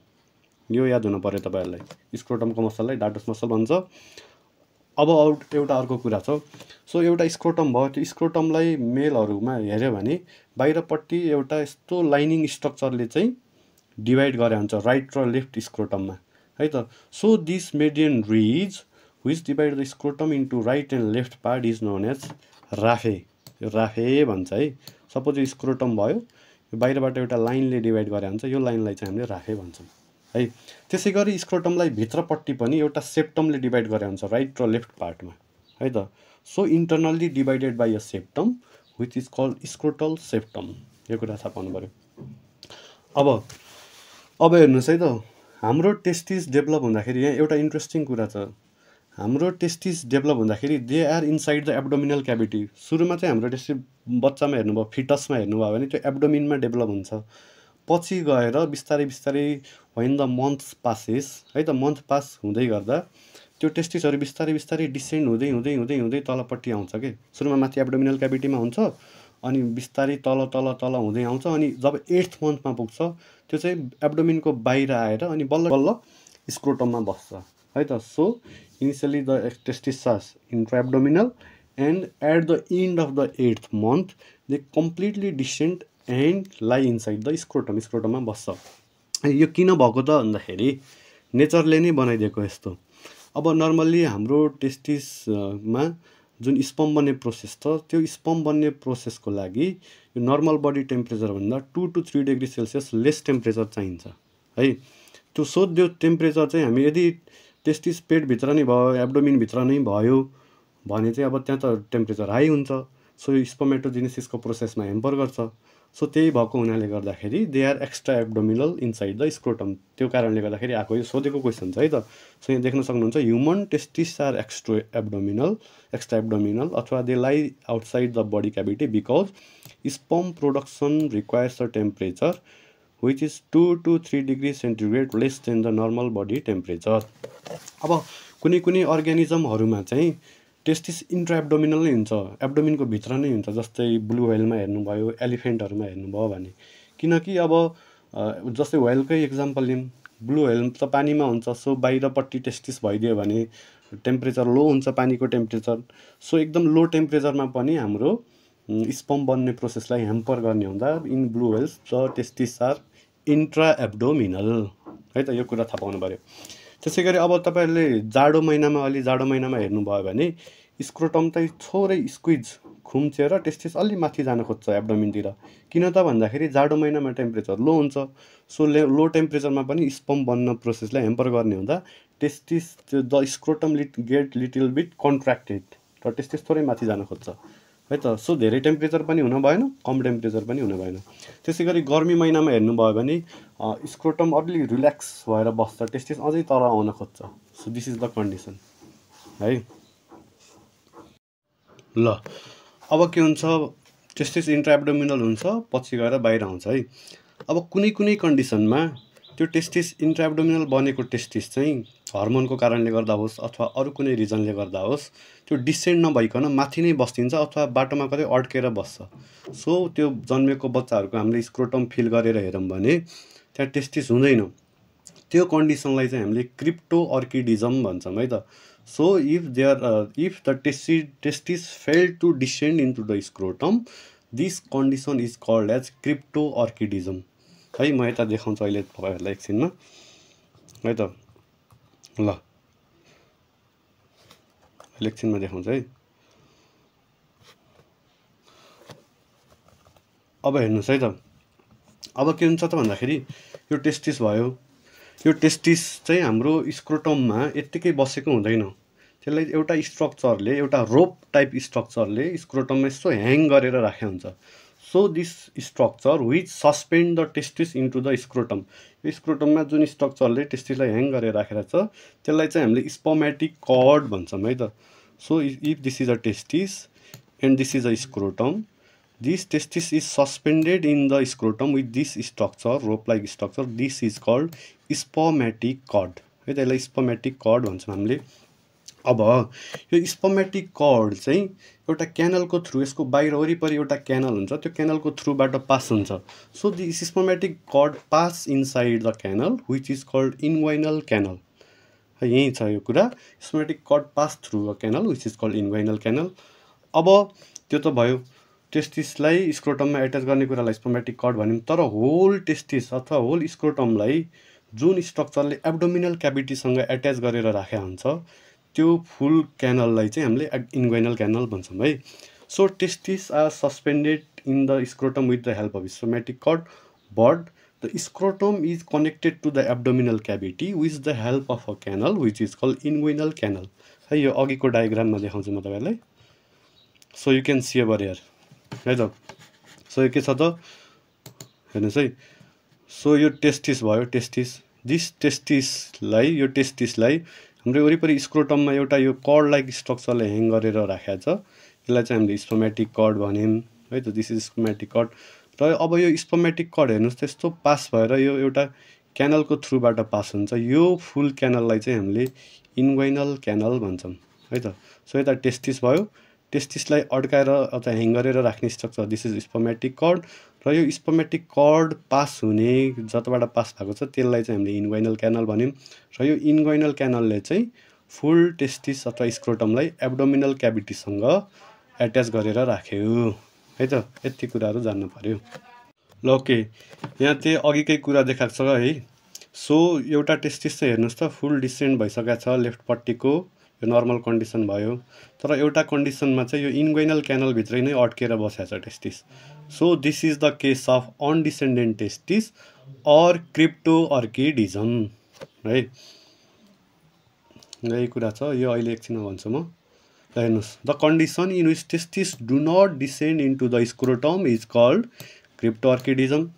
Speaker 1: यो याद हुनु पर्यो तपाईँहरूलाई। स्क्रोटमको मसललाई डाटोस मसल भन्छ। अब एउटा अर्को कुरा छ। सो एउटा स्क्रोटम भयो, त्यो स्क्रोटमलाई मेलहरूमा हेऱ्यो भने बाहिरपट्टि एउटा यस्तो लाइनिङ स्ट्रक्चरले चाहिँ डिभाइड गरे हुन्छ राइट र लेफ्ट स्क्रोटममा है त। So this median ridge which divide the scrotum into right and left part is known as raphe, यो राफे भन्छ है। सपोज यो स्क्रोटम भयो, यो बाहिरबाट एउटा लाइनले डिभाइड गरे हुन्छ, यो लाइनलाई चाहिँ हामीले राफे भन्छौँ है। त्यसै गरी स्क्रोटमलाई भित्रपट्टि पनि एउटा सेप्टमले डिभाइड गरे हुन्छ राइट र लेफ्ट पार्टमा है त। So internally divided by a septum which is called scrotal septum. यो कुरा थाहा पाउनु पऱ्यो। अब हेर्नुहोस् है त, हाम्रो टेस्टिस डेभलप हुँदाखेरि यहाँ एउटा इन्ट्रेस्टिङ कुरा छ। हाम्रो टेस्टिस डेभलप हुँदाखेरि they are inside the abdominal cavity. सुरुमा चाहिँ हाम्रो टेस्टिस बच्चामा हेर्नुभयो, फिटसमा हेर्नुभयो भने त्यो एब्डोमिनमा डेभलप हुन्छ। पछि गएर बिस्तारै बिस्तारै व्हेन द मन्थ्स पासेस है त, मन्थ पास हुँदै गर्दा त्यो टेस्टिसहरू बिस्तारै बिस्तारै डिसेन्ड हुँदै हुँदै हुँदै हुँदै तलपट्टि आउँछ कि। सुरुमा माथि एब्डोमिनल क्याभिटीमा हुन्छ, अनि बिस्तारै तल तल तल हुँदै आउँछ, अनि जब 8th मन्थमा पुग्छ त्यो चाहिँ एब्डोमिनको बाहिर आएर अनि बल्ल बल्ल स्क्रोटममा बस्छ है त। So initially the testis are intraabdominal and at the end of the 8th month they completely descend and lie inside the scrotum, स्क्रोटममा बस्छ। यो किन भएको त भन्दाखेरि नेचरले नै बनाइदिएको यस्तो। अब नर्मल्ली हाम्रो टेस्टिसमा जुन स्पर्म बन्ने प्रोसेस छ, त्यो स्पर्म बन्ने प्रोसेसको लागि यो नर्मल बडी टेम्परेचरभन्दा 2 to 3 degree Celsius less temperature चाहिन्छ है। त्यो त्यो टेम्परेचर चाहिँ हामी यदि टेस्टिस पेटभित्र नै भयो, एब्डोमिनभित्र नै भयो भने चाहिँ अब त्यहाँ त टेम्परेचर हाई हुन्छ। सो यो स्पर्मेटोजेनेसिसको प्रोसेसमा हेम्पर गर्छ। सो त्यही भएको हुनाले गर्दाखेरि they are extra abdominal inside the scrotum. त्यो कारणले गर्दाखेरि आएको यो सोधेको क्वेसन छ है त। सो यहाँ देख्न सक्नुहुन्छ human testis are extra abdominal अथवा they lie outside the body cavity because sperm production requires a temperature which is 2 to 3 degree centigrade less than the normal body temperature। अब कुनै कुनै अर्ग्यानिजमहरूमा चाहिँ टेस्टिस इन्ट्राएब्डोमिनल नै हुन्छ, एब्डोमिनको भित्र नै हुन्छ। जस्तै ब्लू व्हेलमा हेर्नुभयो, एलिफेन्टहरूमा हेर्नुभयो भने। किनकि अब जस्तै व्हेलकै इक्जाम्पल लिउँ, ब्लू व्हेल त पानीमा हुन्छ। सो बाहिरपट्टि टेस्टिस भइदियो भने टेम्परेचर लो हुन्छ, पानीको टेम्परेचर। सो एकदम लो टेम्परेचरमा पनि हाम्रो स्पर्म बन्ने प्रोसेसलाई ह्याम्पर गर्ने हुँदा in blue whales the testis are intraabdominal है त। यो कुरा थाहा पाउनु पऱ्यो। त्यसै गरी अब तपाईँहरूले जाडो महिनामा हेर्नुभयो भने स्क्रोटम चाहिँ थोरै स्क्विज खुम्चेर टेस्टिस अलि माथि जान खोज्छ एब्डोमिनतिर। किन त भन्दाखेरि जाडो महिनामा टेम्परेचर लो हुन्छ। सो लो टेम्परेचरमा पनि स्पर्म बन्न प्रोसेसलाई ह्याम्पर गर्ने हुँदा testis the scrotum get little bit contracted र टेस्टिस थोरै माथि जान खोज्छ है त। सो धेरै टेम्परेचर पनि हुन भएन, कम टेम्परेचर पनि हुन भएन। त्यसै गरी गर्मी महिनामा हेर्नुभयो भने स्क्रोटम अलि रिल्याक्स भएर बस्छ, टेस्टिस अझै तल आउन खोज्छ। So this is the condition है। ल अब के हुन्छ, टेस्टिस इन्ट्राएब्डोमिनल हुन्छ, पछि गएर बाहिर आउँछ है। अब कुनै कुनै कन्डिसनमा त्यो टेस्टिस इन्ट्राएब्डोमिनल बनेको टेस्टिस चाहिँ हर्मोनको कारणले गर्दा होस् अथवा अरू कुनै रिजनले गर्दा होस् त्यो डिसेन्ड नभइकन माथि नै बस्दिन्छ अथवा बाटोमा कतै अड्केर बस्छ। सो त्यो जन्मेको बच्चाहरूको हामीले स्क्रोटम फिल गरेर हेरौँ भने त्यहाँ टेस्टिस हुँदैन। त्यो कन्डिसनलाई चाहिँ हामीले क्रिप्टो अर्किडिजम भन्छौँ है त। So if the testis fail to descend into the scrotum this condition is called as cryptorchidism है। म यता देखाउँछु अहिले तपाईँहरूलाई एकछिनमा है त। ल अहिले एकछिनमा देखाउँछु है। अब हेर्नुहोस् है त, अब के हुन्छ त भन्दाखेरि यो टेस्टिस भयो। यो टेस्टिस चाहिँ हाम्रो स्क्रोटममा यत्तिकै बसेको हुँदैन, त्यसलाई एउटा स्ट्रक्चरले, एउटा रोप टाइप स्ट्रक्चरले स्क्रोटममा यसो ह्याङ गरेर राखेको हुन्छ। So this structure which suspend the testis into the scrotum. यो स्क्रोटममा जुन स्ट्रक्चरले टेस्टिसलाई ह्याङ गरेर राखेर छ त्यसलाई चाहिँ हामीले स्पर्मेटिक कर्ड भन्छौँ है त। So if this is a testis and this is a scrotum, this testis is suspended in the scrotum with this structure, rope-like structure. This is called spermatic cord है त। यसलाई स्पर्मेटिक कर्ड भन्छौँ हामीले। अब यो स्पर्मेटिक कर्ड चाहिँ एउटा क्यानलको through, यसको बाहिर वरिपरि एउटा क्यानल हुन्छ, त्यो क्यानलको थ्रुबाट पास हुन्छ। So this spermatic cord pass inside the canal which is called inguinal canal है। यही छ यो कुरा, spermatic cord pass through a canal which is called inguinal canal. अब त्यो त भयो टेस्टिसलाई स्क्रोटममा एट्याच गर्ने कुरालाई स्पर्मेटिक कर्ड भन्यौँ। तर होल टेस्टिस अथवा होल स्क्रोटमलाई जुन स्ट्रक्चरले एब्डोमिनल क्याभिटीसँग एट्याच गरेर राखेको हुन्छ त्यो फुल क्यानललाई चाहिँ हामीले इन्ग्वाइनल क्यानल भन्छौँ है। So testes are suspended in the scrotum with the help of spermatic cord, but The scrotum is connected to the abdominal cavity with the help of a canal which is called inguinal canal. है यो अघिको डायग्राममा देखाउँछु म तपाईलाई. So you can see over here. है त. So यो के छ त हेर्नुस् है. So यो टेस्टिस भयो टेस्टिस. दिस टेस्टिसलाई यो टेस्टिसलाई हाम्रो वरिपरि स्क्रोटममा एउटा यो कर्ड लाइक स्ट्रक्चरले ह्याङ गरेर राखेको छ. यसलाई चाहिँ हामीले स्पर्मेटिक कर्ड भन्यौं है त. This is spermatic cord. र अब यो स्पर्मेटिक कर्ड हेर्नुस् त्यस्तो पास भएर यो एउटा क्यानलको थ्रुबाट पास हुन्छ. यो फुल क्यानललाई चाहिँ हामीले इन्गुइनल क्यानल भन्छौं है त. सो यता टेस्टिस भयो. टेस्टिसलाई अड्काएर अथवा ह्याङ गरेर राख्ने structure this is spermatic cord. र यो स्पर्मेटिक कर्ड पास हुने जताबाट पास भएको छ त्यसलाई चाहिँ हामीले इन्गुइनल क्यानल भन्यौं. र यो इन्गुइनल क्यानलले चाहिँ फुल टेस्टिस अथवा स्क्रोटमलाई एब्डोमिनल क्याभिटीसँग एट्याच गरेर राख्यो है त. यति कुराहरु जान्न पर्यो. ल ओके यहाँ चाहिँ अघिकै कुरा देखाएको छ है. सो एउटा टेस्टिस चाहिँ हेर्नुस् त फुल डिसेन्ड भइसकेको छ लेफ्ट पट्टिको. यो नर्मल कन्डिसन भयो. तर एउटा कन्डिसनमा चाहिँ यो इन्गुइनल क्यानल भित्रै नै अड्केर बसेको छ testis. So this is the case of undescended testis or cryptorchidism है. यही कुरा छ. यो अहिले एकछिनमा भन्छु म. हेर्नुस् the condition in which testis do not descend into the scrotum is called cryptorchidism.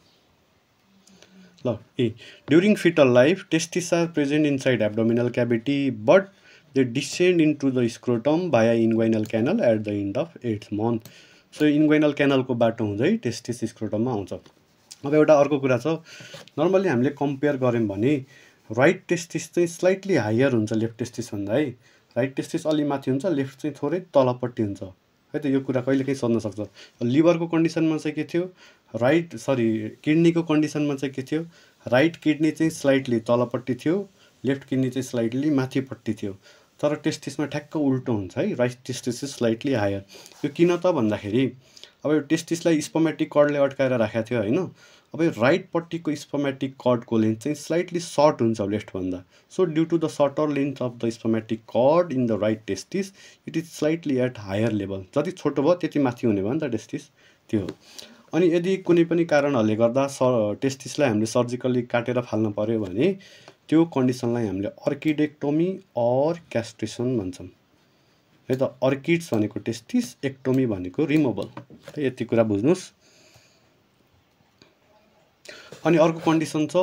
Speaker 1: ल during fetal life testis are present inside abdominal cavity but they descend into the scrotum via inguinal canal at the end of 8th month. So inguinal क्यानलको बाटो हुँदै testis स्क्रोटममा आउँछ. अब एउटा अर्को कुरा छ. नर्मली हामीले कम्पेयर गऱ्यौं भने राइट टेस्टिस चाहिँ स्लाइटली हायर हुन्छ लेफ्ट टेस्टिस भन्दा है. राइट टेस्टिस अलि माथि हुन्छ लेफ्ट चाहिँ थोरै तलपट्टि हुन्छ है त. यो कुरा कहिलेकाहीँ सोध्न सक्छ. लिभरको कन्डिसनमा चाहिँ के थियो किडनीको कन्डिसनमा चाहिँ के थियो राइट किडनी चाहिँ स्लाइटली तलपट्टि थियो लेफ्ट किडनी चाहिँ स्लाइटली माथिपट्टि थियो. तर टेस्टिसमा ठ्याक्क उल्टो हुन्छ है. Right testis is slightly higher. यो किन त भन्दाखेरि अब यो टेस्टिसलाई स्पर्मेटिक कर्डले अड्काएर राखेको थियो हैन. अब यो राइट पट्टिको स्पर्मेटिक कर्डको लेन्थ चाहिँ स्लाइटली सर्ट हुन्छ लेफ्ट भन्दा. So due to the shorter length of the spermatic cord in the right testis it is slightly at higher level. जति छोटो भयो त्यति माथि हुने भयो नि त टेस्टिस त्यो. अनि यदि कुनै पनि कारणहरूले गर्दा टेस्टिसलाई हामीले सर्जिकली काटेर फाल्न पर्यो भने त्यो कन्डिसनलाई हामीले अर्किडेक्टोमी अर क्यास्ट्रेसन भन्छौं है त. अर्किड्स भनेको टेस्टिस, एक्टोमी भनेको रिमुभल. यति कुरा बुझ्नुस्. अनि अर्को कन्डिसन छ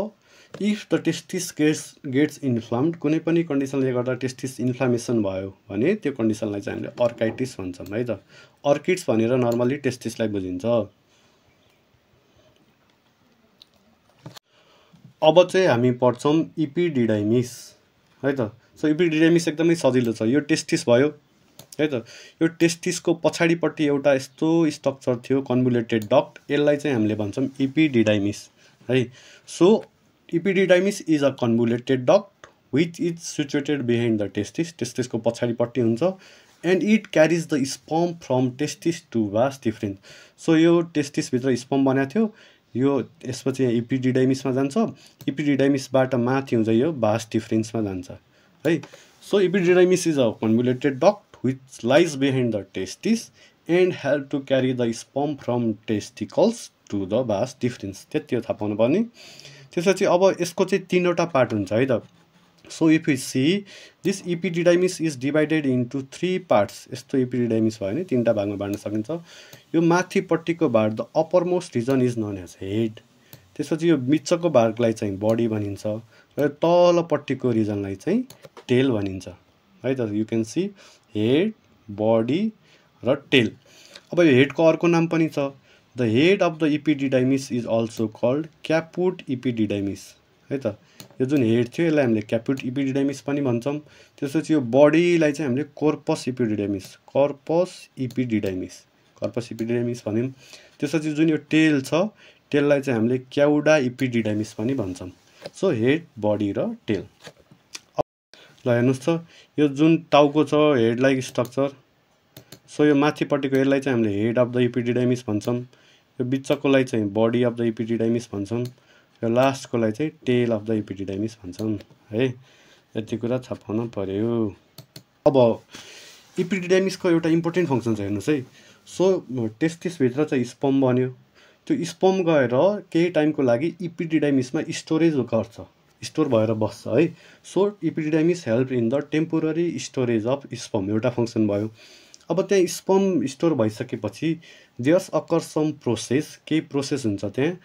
Speaker 1: if the testis gets inflamed. कुनै पनि कन्डिसनले गर्दा टेस्टिस इन्फ्लामेसन भयो भने त्यो कन्डिसनलाई चाहिँ हामीले अर्काइटिस भन्छौं है त. अर्किड्स भनेर नर्मली टेस्टिसलाई बुझिन्छ. अब चाहिँ हामी पढ्छौं इपिडिडाइमिस है त. सो इपिडिडाइमिस एकदमै सजिलो छ. यो टेस्टिस भयो है त. यो टेस्टिसको पछाडिपट्टि एउटा यस्तो स्ट्रक्चर थियो कन्भोल्युटेड डक्ट. यसलाई चाहिँ हामीले भन्छौं इपिडिडाइमिस है. So epididymis is a convoluted duct which is situated behind the testis. टेस्टिसको पछाडिपट्टि हुन्छ and it carries the sperm from testis to vas deferens. सो यो टेस्टिसभित्र स्पर्म बनेको थियो. यो यसपछि इपिडिडाइमिसमा जान्छ. इपिडिडाइमिसबाट माथि हुन्छ यो भास डिफरेन्समा जान्छ है. So epididymis is a convoluted duct which lies behind the testis and help to carry the sperm from testicles to the vas deferens. त्यति हो थाहा पाउनु पर्ने. त्यसपछि अब यसको चाहिँ तीनवटा पार्ट हुन्छ है त. So if you see this epididymis is divided into 3 parts. यस्तो इपिडिडाइमिस भयो भने तीनटा भागमा बाँड्न सकिन्छ. यो माथिपट्टिको भाग the upper most region is known as head. त्यसपछि यो बिचको भागलाई चाहिँ बडी भनिन्छ र तलपट्टिको रिजनलाई चाहिँ टेल भनिन्छ है त. You can see head, body र टेल. अब यो हेडको अर्को नाम पनि छ. The head of the epididymis is also called caput epididymis है त. यो जुन हेड थियो यसलाई हामीले क्यापुट इपिडिडाइमिस पनि भन्छौं. त्यसपछि यो बडीलाई चाहिँ हामीले कोर्पस इपिडिडाइमिस भन्यौं. त्यसपछि जुन यो टेल छ टेललाई चाहिँ हामीले क्याउडा इपिडिडाइमिस पनि भन्छौं. सो हेड, बडी र टेल. ल हेर्नुस् त यो जुन टाउको छ हेड लाइक स्ट्रक्चर. सो यो माथिपट्टिको यसलाई चाहिँ हामीले हेड अफ द इपिडिडाइमिस भन्छौं. यो बिचकोलाई चाहिँ बडी अफ द इपिडिडाइमिस भन्छौं. यो लास्टकोलाई चाहिँ टेल अफ द इपिडिडाइमिस भन्छौं है. यति कुरा थाहा पाउन पर्यो. अब इपिडिडाइमिसको एउटा इम्पोर्टेन्ट फङ्सन छ हेर्नुस् है. सो टेस्टिसभित्र चाहिँ स्पर्म बन्यो. त्यो स्पर्म गएर केही टाइमको लागि इपिडिडाइमिसमा स्टोर भएर बस्छ है। So epididymis help in the temporary storage of sperm, एउटा फङ्सन भयो। अब त्यहाँ स्पर्म स्टोर भइसकेपछि देयर्स अकर सम प्रोसेस, केही प्रोसेस हुन्छ त्यहाँ,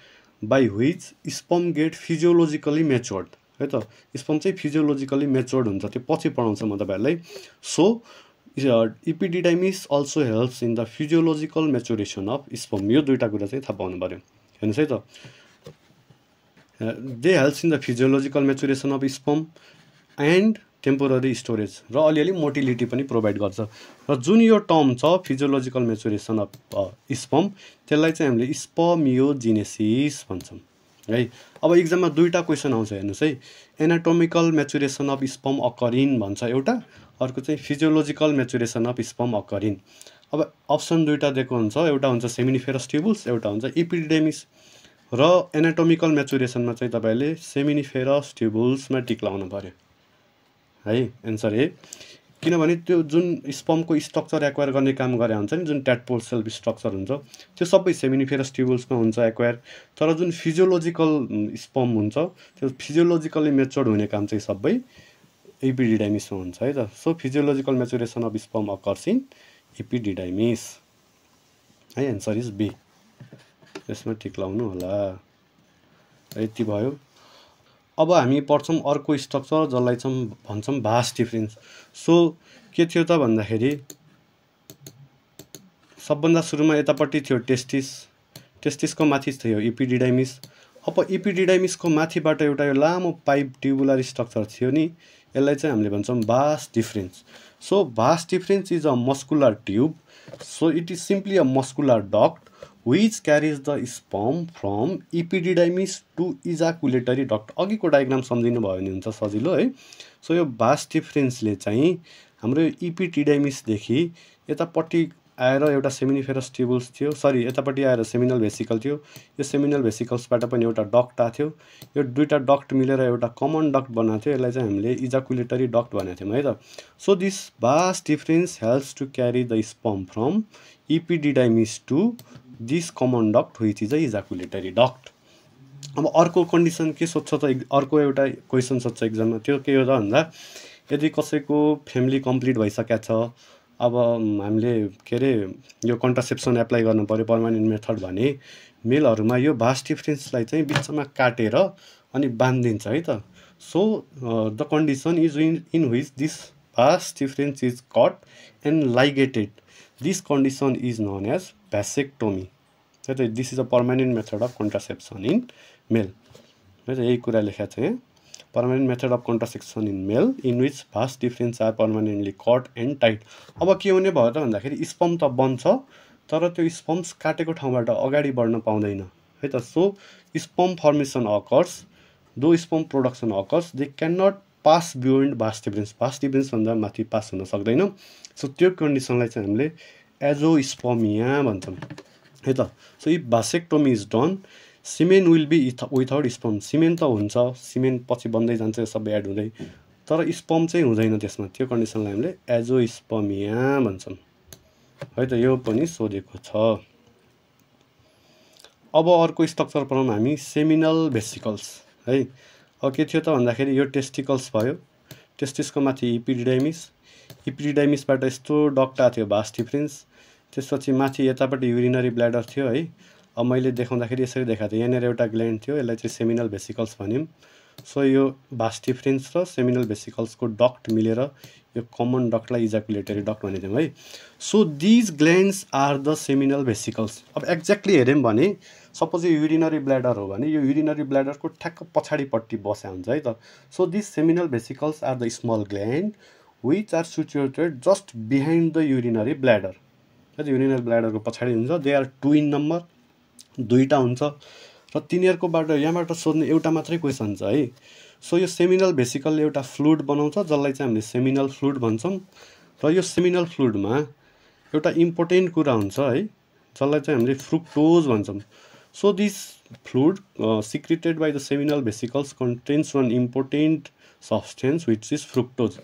Speaker 1: by which sperm get physiologically matured है त। स्पर्म चाहिँ फिजियोलोजिकली मेच्योर्ड हुन्छ, त्यो पछि पढाउँछ म तपाईँहरूलाई। So epididymis also helps in the physiological maturation of sperm, यो दुईवटा कुरा चाहिँ थाहा पाउनु पऱ्यो। हेर्नुहोस् है त, they helps in the physiological maturation of sperm and temporary storage, र अलिअलि मोटिलिटी पनि प्रोभाइड गर्छ। र जुन यो टर्म छ फिजियोलोजिकल मेच्योरेसन अफ स्पर्म, त्यसलाई चाहिँ हामीले स्पर्मियोजेनेसिस भन्छौँ है। अब इक्जाममा दुईवटा क्वेसन आउँछ, हेर्नुहोस् है, एनाटोमिकल मेच्योरेसन अफ स्पर्म अकरिन भन्छ एउटा, अर्को चाहिँ फिजियोलोजिकल मेच्योरेसन अफ स्पर्म अकरिन। अब अप्सन दुईवटा दिएको हुन्छ, एउटा हुन्छ सेमिनिफेरस ट्युबुल्स, एउटा हुन्छ इपिडिडाइमिस। र एनाटोमिकल मेच्योरेसनमा चाहिँ तपाईँले सेमिनिफेरस ट्युबुल्समा टिक लाउनु पऱ्यो है, एन्सर ए। किनभने त्यो जुन स्पर्मको स्ट्रक्चर एक्वायर गर्ने काम गरे हुन्छ नि, जुन ट्याडपोल सेल स्ट्रक्चर हुन्छ, त्यो सबै सेमिनिफेरस ट्युबुल्समा हुन्छ एक्वायर। तर जुन फिजियोलोजिकल स्पर्म हुन्छ, त्यो फिजियोलोजिकली मेच्योर्ड हुने काम चाहिँ सबै इपिडिडाइमिसमा हुन्छ है त। So physiological maturation of sperm occurs in epididymis है, एन्सर इज बी। यसमा टिक लाउनु होला। यति भयो। अब हामी पढ्छौँ अर्को स्ट्रक्चर, जसलाई चाहिँ भन्छौँ भास डिफरेन्स। सो के थियो त भन्दाखेरि, सबभन्दा सुरुमा यतापट्टि थियो टेस्टिसको माथि थियो इपिडिडाइमिस। अब इपिडिडाइमिसको माथिबाट एउटा यो लामो पाइप ट्युबुलर स्ट्रक्चर थियो नि, यसलाई चाहिँ हामीले भन्छौँ vas deferens. So vas deferens is a muscular tube, so it is simply a muscular duct which carries the sperm from epididymis to ejaculatory duct। अघिको डायग्राम सम्झिनु भयो भने हुन्छ सजिलो है। सो यो भास डिफरेन्सले चाहिँ हाम्रो इपिडिडाइमिसदेखि यतापट्टि आएर एउटा सेमिनिफेरस ट्युबुल्स थियो, सरी यतापट्टि आएर सेमिनल भेसिकल थियो, यो सेमिनल भेसिकल्सबाट पनि एउटा डक्ट आएको थियो, यो दुईवटा डक्ट मिलेर एउटा कमन डक्ट बनाएको थियो, यसलाई चाहिँ हामीले इजाकुलेटरी डक्ट भनेको थियौँ है त। So this vas deferens helps to carry the sperm from epididymis to this common duct which is a ejaculatory duct. अब अर्को कन्डिसन के सोध्छ त, अर्को एउटा क्वेसन सोध्छ इक्जाममा, त्यो के हो त भन्दा, यदि कसैको फ्यामिली कम्प्लिट भइसकेको छ, अब हामीले के अरे यो कन्ट्रासेप्सन एप्लाई गर्नु पऱ्यो पर्मानेन्ट मेथड भने, मेलहरूमा यो भास डिफरेन्सलाई चाहिँ बिचमा काटेर अनि बाँधिदिन्छ है त। So the condition is in which this vas deferens is cut and ligated, this condition is known as vasectomy है त। This is a permanent method of contraception in male है त, यही कुरा लेखेको छ यहाँ, permanent method of contraception in male in which vas deferens are permanently cut and tight. अब के हुने भयो त भन्दाखेरि, स्पर्म त बन्छ, तर त्यो स्पर्म्स काटेको ठाउँबाट अगाडि बढ्न पाउँदैन है त। So sperm formation occurs, though sperm production occurs, they can not pass beyond vas deferens, vas डिफरेन्सभन्दा माथि पास हुन सक्दैन। सो त्यो कन्डिसनलाई चाहिँ हामीले एजोस्पर्मिया भन्छौँ है त। So if vasectomy is done, semen will be without sperm, semen त हुन्छ, सिमेन पछि बन्दै जान्छ यो सबै एड हुँदै, तर स्पर्म चाहिँ हुँदैन त्यसमा, त्यो कन्डिसनलाई हामीले एजोस्पर्मिया भन्छौँ है त। यो पनि सोधेको छ। अब अर्को स्ट्रक्चर पढौँ हामी, सेमिनल भेसिकल्स है। अब के थियो त भन्दाखेरि, यो टेस्टिकल्स भयो, टेस्टिसको माथि इपिडिडाइमिस, इपिडिडाइमिसबाट यस्तो डक्ट आएको थियो भास डिफरेन्स, त्यसपछि माथि यतापट्टि युरिनरी ब्ल्याडर थियो है। अब मैले देखाउँदाखेरि यसरी देखाएको थिएँ, यहाँनिर एउटा ग्ल्यान्ड थियो, यसलाई चाहिँ सेमिनल भेसिकल्स भन्यौँ। सो यो भास डिफरेन्स र सेमिनल भेसिकल्सको डक्ट मिलेर यो कमन डक्टलाई इजाकुलेटरी डक्ट भनेको थियौँ है। So these glands are the seminal vesicles. अब एक्ज्याक्टली हेऱ्यौँ भने, सपोज यो युरिनरी ब्ल्याडर हो भने, यो युरिनरी ब्ल्याडरको ठ्याक्क पछाडिपट्टि बस्या हुन्छ है त। So this seminal vesicles are the small gland which are situated just behind the urinary bladder है त। युरिनरी ब्ल्याडरको पछाडि हुन्छ, they are two in number, दुईवटा हुन्छ, र तिनीहरूकोबाट यहाँबाट सोध्ने एउटा मात्रै क्वेसन छ है। सो यो सेमिनल भेसिकलले एउटा फ्लुइड बनाउँछ, जसलाई चाहिँ हामीले सेमिनल फ्लुइड भन्छौँ, र यो सेमिनल फ्लुइडमा एउटा इम्पोर्टेन्ट कुरा हुन्छ है, जसलाई चाहिँ हामीले फ्रुक्टोज भन्छौँ। So this fluid secreted by the seminal vesicles contains one important substance which is fructose.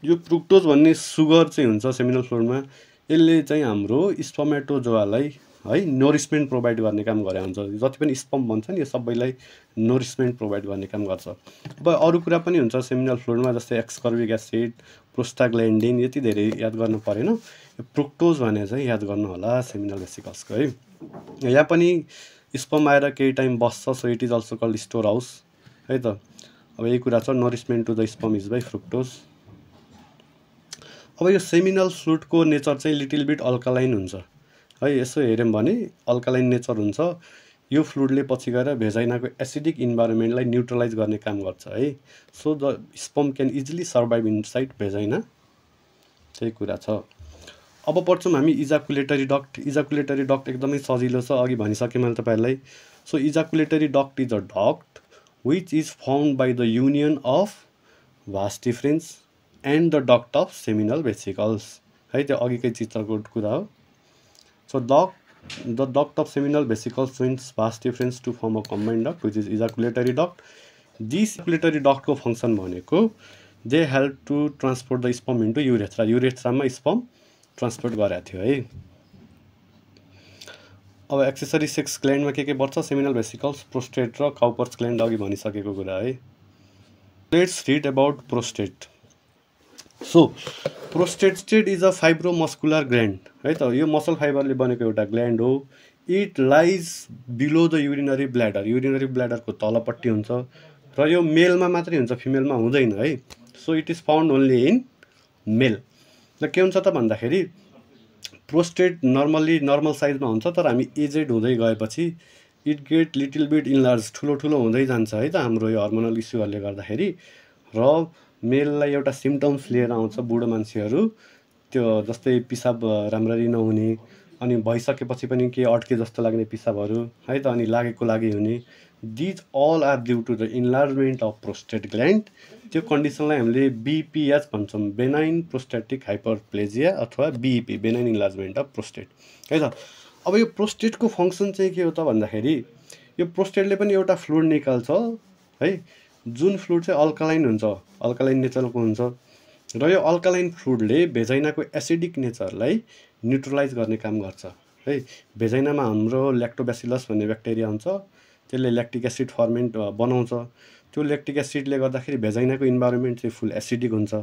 Speaker 1: यो फ्रुक्टोज भन्ने सुगर चाहिँ हुन्छ सेमिनल फ्लुइडमा, यसले चाहिँ हाम्रो स्पर्मेटोजोआलाई है नोरिसमेन्ट प्रोभाइड गर्ने काम गरे हुन्छ। जति पनि स्पर्म भन्छ नि यो सबैलाई नोरिसमेन्ट प्रोभाइड गर्ने काम गर्छ। अब अरू कुरा पनि हुन्छ सेमिनल फ्लुइडमा, जस्तै एक्सकर्बिक एसिड, प्रोस्टाग्ल्यान्डिन, यति धेरै याद गर्नु परेन। यो फ्रुक्टोज भने चाहिँ याद गर्नु होला सेमिनल भेसिकल्सको है। यहाँ पनि स्पर्म आएर केही टाइम बस्छ, so it is also called store house है त। अब यही कुरा छ, nourishment to the sperm is by fructose. अब यो सेमिनल फ्लुइडको नेचर चाहिँ लिटिल बिट अल्कालाइन हुन्छ है। यसो हेऱ्यौँ भने अल्कालाइन नेचर हुन्छ। यो फ्लुइडले पछि गएर भेजाइनाको एसिडिक इन्भाइरोमेन्टलाई न्युट्रलाइज गर्ने काम गर्छ है। So the sperm can easily survive inside vagina, त्यही कुरा छ। अब पढ्छौँ हामी इजाकुलेटरी डक्ट। इजाकुलेटरी डक्ट एकदमै सजिलो छ, अघि भनिसकेँ मैले तपाईँहरूलाई। So ejaculatory duct is a duct which is found by the union of vas deferens and the duct of seminal vesicles है। त्यो अघिकै चित्रको कुरा हो। So the duct of seminal vesicles joins vas deferens to form a combined duct which is ejaculatory duct. This ejaculatory डक्टको function भनेको they help to transport the sperm into urethra. युरेथ्रामा sperm transport गरेको थियो है। अब accessory sex ग्ल्यान्डमा के पर्छ? सेमिनल भेसिकल्स, प्रोस्टेट र काउपर्स ग्ल्यान्ड, अघि भनिसकेको कुरा है। Let's read about prostate. So prostate is a fibromuscular gland है त। यो मसल फाइबरले बनेको एउटा ग्ल्यान्ड हो। It lies below the urinary bladder. Urinary ब्ल्याडरको तलपट्टि हुन्छ र यो मेलमा मात्रै हुन्छ, फिमेलमा हुँदैन है। So it is found only in male. र के हुन्छ त भन्दाखेरि प्रोस्टेट नर्मल साइजमा हुन्छ, तर हामी एजेड हुँदै गएपछि it get little beet enlarge, ठुलो हुँदै जान्छ है त हाम्रो यो हर्मोनल इस्युहरूले गर्दाखेरि। र मेललाई एउटा सिम्टम्स लिएर आउँछ बुढो मान्छेहरू, त्यो जस्तै पिसाब राम्ररी नहुने, अनि भइसकेपछि पनि के अड्के जस्तो लाग्ने पिसाबहरू है त, अनि लागेको लागि हुने। These all are due to the enlargement of prostate gland. त्यो कन्डिसनलाई हामीले बिपिएच भन्छौँ, बेनाइन प्रोस्टेटिक हाइपरप्लेजिया अथवा BEP, benign enlargement of prostate है त। अब यो प्रोस्टेटको फङ्सन चाहिँ के हो त भन्दाखेरि यो प्रोस्टेटले पनि एउटा फ्लुइड निकाल्छ है, जुन फ्लुइड चाहिँ अल्कालाइन हुन्छ, अल्कालाइन नेचरको हुन्छ। र यो अल्कालाइन फ्लुइडले भेजाइनाको एसिडिक नेचरलाई न्युट्रलाइज गर्ने काम गर्छ है। भेजाइनामा हाम्रो ल्याक्टोब्यासिलस भन्ने ब्याक्टेरिया हुन्छ, त्यसले ल्याक्टिक एसिड फर्मेन्ट बनाउँछ। त्यो ल्याक्टिक एसिडले गर्दाखेरि भेजाइनाको इन्भाइरोमेन्ट चाहिँ फुल एसिडिक हुन्छ।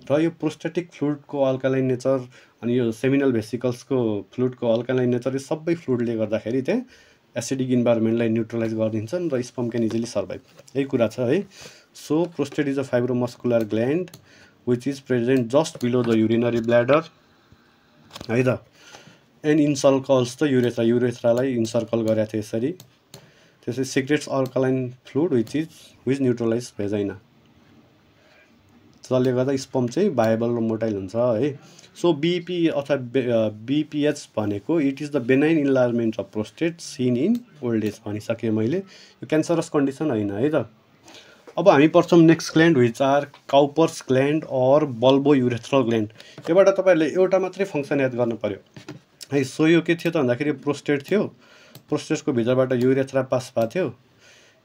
Speaker 1: र यो प्रोस्टेटिक फ्लुइडको अल्कालाइन नेचर अनि यो सेमिनल भेसिकल्सको फ्लुइडको अल्कालाइन नेचर, यो सबै फ्लुइडले गर्दाखेरि चाहिँ एसिडिक इन्भाइरोमेन्टलाई न्युट्रलाइज गरिदिन्छन् र स्पर्म क्यान इजिली सर्भाइभ, यही कुरा छ है। So prostate is a fibromuscular gland which is present just below the urinary bladder है त, एन्ड इन्सर्कल्स द युरेथ्रा। युरेथ्रालाई इन्सर्कल गरेको थियो यसरी। त्यसै secretes alkaline fluid which neutralize vagina. जसले गर्दा स्पर्म चाहिँ भाइबल र मोटाइल हुन्छ है। सो बिपी अथवा बिपिएच भनेको it is the benign enlargement of prostate seen in old age भनिसकेँ मैले। यो क्यान्सरस कन्डिसन होइन है त। अब हामी पढ्छौँ next gland which are Cowper's gland or bulbo urethral gland. योबाट तपाईँहरूले एउटा मात्रै फङ्सन याद गर्नु पर्यो है। सो यो के थियो त भन्दाखेरि प्रोस्टेट थियो, प्रोस्टेटको भित्रबाट युरेथ्रा पास भएको थियो,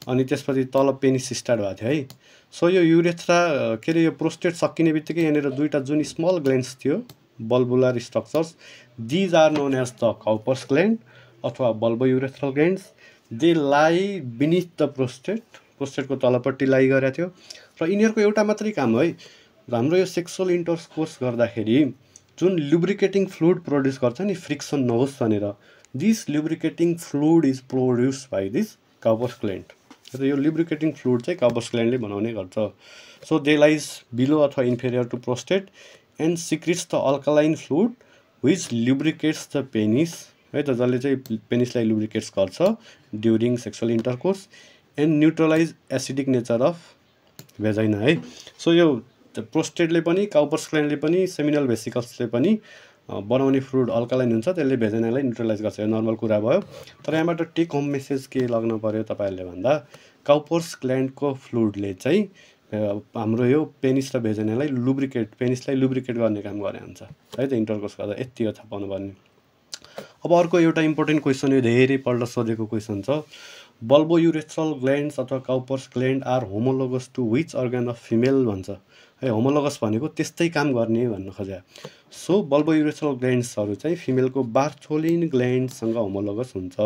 Speaker 1: अनि त्यसपछि तल पेनिस स्टार्ट भएको थियो है। सो यो युरेथ्रा के अरे यो प्रोस्टेट सकिने बित्तिकै यहाँनिर दुईवटा जुन स्मल ग्ल्यान्ड्स थियो, bulbular structures, these are known as the Cowper's gland अथवा bulbo urethral glands. They lie beneath the prostate, प्रोस्टेटको तलपट्टि लाई गरेको थियो। र यिनीहरूको एउटा मात्रै काम है, हाम्रो यो सेक्सुअल इन्टरकोर्स गर्दाखेरि जुन लुब्रिकेटिङ फ्लुइड प्रड्युस गर्छ नि, फ्रिक्सन नहोस् भनेर, this lubricating fluid is produce by this Cowper's gland. र यो लुब्रिकेटिङ फ्लुइड चाहिँ काउपर्स ग्ल्यान्डले बनाउने गर्छ। सो दे लाइज बिलो अथवा inferior to prostate and secretes the alkaline fluid which lubricates the penis है त, जसले चाहिँ पेनिसलाई लुब्रिकेट्स गर्छ during sexual intercourse and neutralize acidic nature of vagina है। सो यो प्रोस्टेटले पनि, काउपर्स ग्ल्यान्डले पनि, सेमिनल भेसिकल्सले पनि बनाउने फ्लुइड अल्कालाइन हुन्छ, त्यसले भेजाइनालाई न्युट्रलाइज गर्छ। यो नर्मल कुरा भयो। तर यहाँबाट टेक होम मेसेज के लाग्न पर्यो तपाईँहरूले भन्दा, काउपर्स ग्ल्यान्डको फ्लुइडले चाहिँ हाम्रो यो पेनिस र भेजाइनालाई पेनिसलाई लुब्रिकेट गर्ने काम गरे हुन्छ है त इन्टरकोर्स गर्दा। यति हो थाहा पाउनुपर्ने। अब अर्को एउटा इम्पोर्टेन्ट क्वेसन, यो धेरैपल्ट सोधेको क्वेसन छ, बल्बो युरेथ्रल ग्ल्यान्ड्स अथवा Cowper's gland are homologous to which organ of female भन्छ। है। होमोलोगस भनेको त्यस्तै काम गर्ने भन्न खोजे। सो बल्बोयुरेथ्रल ग्ल्यान्ड्सहरू चाहिँ फिमेलको बार्थोलिन ग्ल्यान्डसँग होमोलोगस हुन्छ।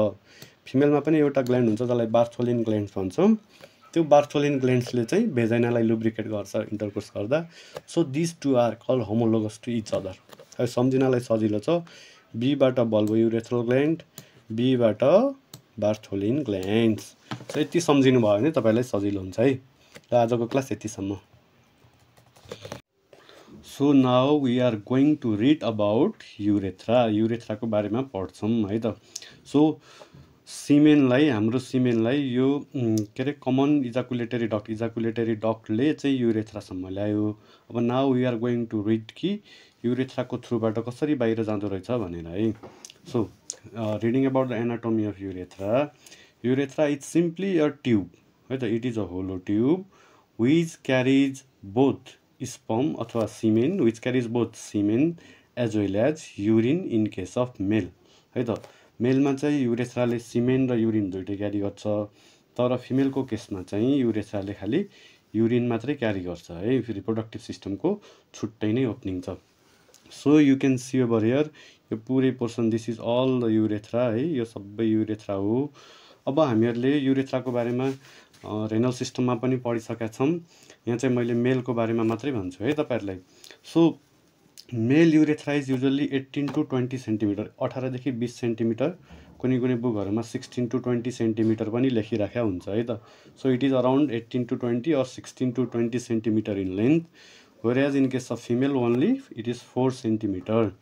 Speaker 1: फिमेलमा पनि एउटा ग्ल्यान्ड हुन्छ जसलाई बार्थोलिन ग्ल्यान्ड्स भन्छौँ। त्यो बार्थोलिन ग्ल्यान्ड्सले चाहिँ भेजाइनालाई लुब्रिकेट गर्छ इन्टरकोर्स गर्दा। So this two are call homologous to each other. है सम्झिनलाई सजिलो छ, बीबाट बल्बोयुरेथ्रल ग्ल्यान्ड, बीबाट बार्थोलिन ग्ल्यान्ड्स। सो यति सम्झिनु भयो भने तपाईँलाई सजिलो हुन्छ है। र आजको क्लास यतिसम्म। So now we are going to read about urethra. युरेथ्राको बारेमा पढ्छौँ है त। सो सिमेनलाई, हाम्रो सिमेनलाई यो के अरे कमन इजाकुलेटरी डक्टले चाहिँ युरेथ्रासम्म ल्यायो। अब now we are going to read कि युरेथ्राको थ्रुबाट कसरी बाहिर जाँदो रहेछ भनेर है। So reading about the anatomy of urethra. Urethra is simply a tube है त। It is a hollow tube which carries both sperm अथवा semen, which carries both semen as well as urine in case of male है त। मेलमा चाहिँ युरेथ्राले semen र urine दुइटै क्यारी गर्छ, तर फिमेलको केसमा चाहिँ युरेथ्राले खालि युरिन मात्रै क्यारी गर्छ है। रिप्रोडक्टिभ सिस्टमको छुट्टै नै ओपनिङ छ। So you can see over here, यो पुरै portion this is all the urethra है। यो सबै युरेथ्रा हो। अब हामीहरूले युरेथ्राको बारेमा रेनल सिस्टममा पनि पढिसकेका छौँ। यहाँ चाहिँ मैले मेलको बारेमा मात्रै भन्छु है तपाईँहरूलाई। So male urethra is usually 18 to 20 centimetre, 18देखि 20 सेन्टिमिटर, कुनै कुनै बुकहरूमा 16 to 20 सेन्टिमिटर पनि लेखिराखेको हुन्छ है त। So it is around 18 to 20 or 16 to 20 centimetre in length, whereas in case of female only it is 4 centimetre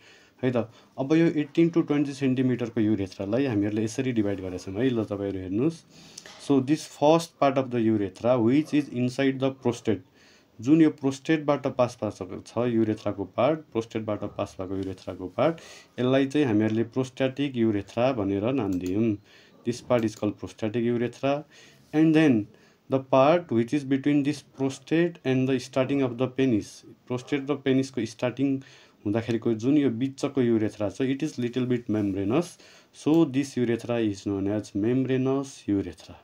Speaker 1: है त। अब यो 18 to 20 सेन्टिमिटरको युरेथ्रालाई हामीहरूले यसरी डिभाइड गरेका छौँ है। ल तपाईँहरू हेर्नुहोस्। So this first part of the urethra which is inside the prostate, जुन यो प्रोस्टेटबाट पास भएको छ युरेथ्राको पार्ट, प्रोस्टेटबाट पास भएको युरेथ्राको पार्ट, यसलाई चाहिँ हामीहरूले प्रोस्ट्याटिक युरेथ्रा भनेर नाम दियौँ। This part is called prostatic urethra. And then the part which is between this prostate and the starting of the penis, prostate र पेनिसको स्टार्टिङ हुँदाखेरिको जुन यो बिचको युरेथ्रा छ, it is little bit membranous. So this urethra is known as membranous urethra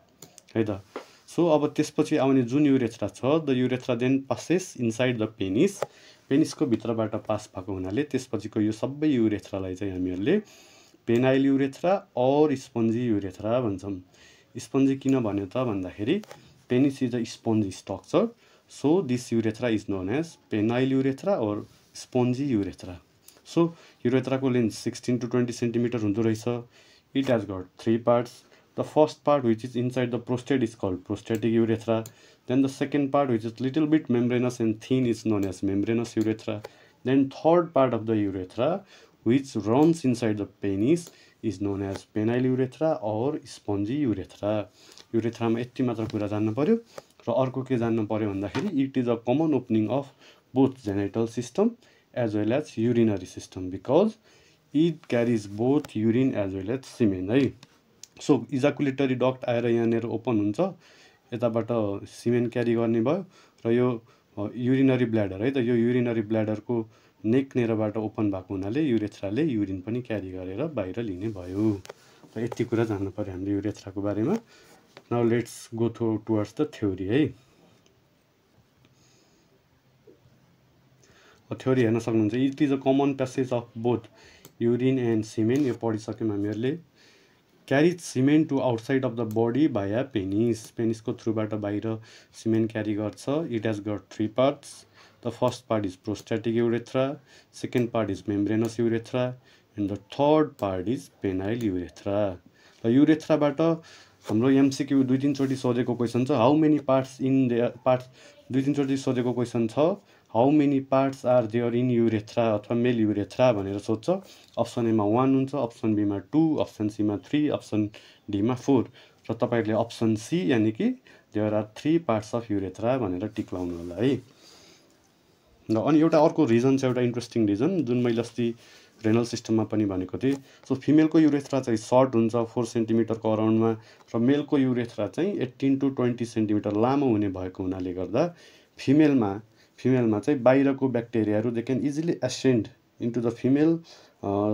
Speaker 1: है त। So अब त्यसपछि आउने जुन युरेथ्रा छ, the urethra then passes inside the penis, पेनिसको भित्रबाट पास भएको हुनाले त्यसपछिको यो सबै युरेथ्रालाई चाहिँ हामीहरूले penile urethra or spongy urethra भन्छौँ। स्पन्जी किन भन्यो त भन्दाखेरि penis is a spongy structure, so this urethra is known as penile urethra or spongy urethra. So युरेथ्राको लेन्थ 16 to 20 सेन्टिमिटर हुँदो रहेछ। It has got 3 parts. The first part which is inside the prostate is called prostatic urethra. Then the second part which is little bit membranous and thin is known as membranous urethra. Then third part of the urethra which runs inside the penis is known as penile urethra or spongy urethra. युरेथ्रामा यति मात्र कुरा जान्नु पर्यो। र अर्को के जान्नु पर्यो भन्दाखेरि it is a common opening of both genital system as well as urinary system because it carries both urine as well as semen है। सो इजाकुलेटरी डक्ट आएर यहाँनिर ओपन हुन्छ, यताबाट सिमेन क्यारी गर्ने भयो, र यो युरिनरी ब्ल्याडर है त, यो युरिनरी ब्ल्याडरको नेकनेरबाट ओपन भएको हुनाले युरेथ्राले युरिन पनि क्यारी गरेर बाहिर लिने भयो। र यति कुरा जान्नु पर्यो हामीले युरेथ्राको बारेमा। Now let's go towards the theory है। थ्योरी हेर्न सक्नुहुन्छ। It is a common passage of both urine and semen, यो पढिसक्यौँ हामीहरूले। Carries semen to outside of the body via penis, पेनिसको थ्रुबाट बाहिर सिमेन क्यारी गर्छ। It has got 3 parts. The first part is prostatic urethra, second part is membranous urethra and the third part is penile urethra. र युरेथ्राबाट हाम्रो MCQ 2-3 चोटि सोधेको question छ, how many parts in there, parts 2-3 चोटि सोधेको question छ, how many parts are there in urethra अथवा मेल युरेथ्रा भनेर सोध्छ। अप्सन एमा 1 हुन्छ, अप्सन बीमा 2, अप्सन सीमा 3, अप्सन डीमा 4, र तपाईँहरूले अप्सन सी यानि कि there are 3 parts of urethra भनेर टिक लाउनु होला है। र अनि एउटा अर्को रिजन छ, एउटा इन्ट्रेस्टिङ रिजन जुन मैले अस्ति रेनल सिस्टममा पनि भनेको थिएँ। सो फिमेलको युरेथ्रा चाहिँ सर्ट हुन्छ 4 सेन्टिमिटरको अराउन्डमा, र मेलको युरेथ्रा चाहिँ 18 to 20 सेन्टिमिटर लामो हुने भएको हुनाले गर्दा फिमेलमा चाहिँ बाहिरको ब्याक्टेरियाहरू they can easily ascend into the female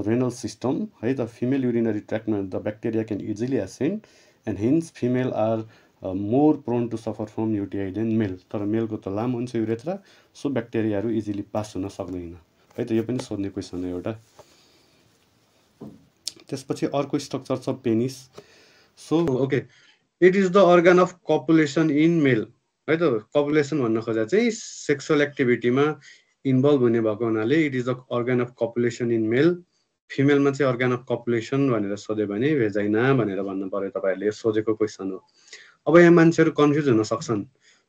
Speaker 1: renal system है त। फिमेल युरिनरी ट्र्याकमा the bacteria can easily ascend and hence female are more prone to suffer from UTI than male, तर मेलको त लामो हुन्छ युरेथ्रा, सो ब्याक्टेरियाहरू इजिली पास हुन सक्दैन है त। यो पनि सोध्ने क्वेसन हो एउटा। त्यसपछि अर्को स्ट्रक्चर छ penis. So okay, it is the organ of copulation in male है त। कपुलेसन भन्न खोजा चाहिँ सेक्सुअल एक्टिभिटीमा इन्भल्भ हुने भएको हुनाले it is the organ of copulation in male. फिमेलमा चाहिँ अर्गन अफ कपुलेसन भनेर सोध्यो भने भेजाइना भनेर भन्नु पर्यो तपाईँहरूले, सोधेको क्वेसन हो। अब यहाँ मान्छेहरू कन्फ्युज हुन सक्छन्।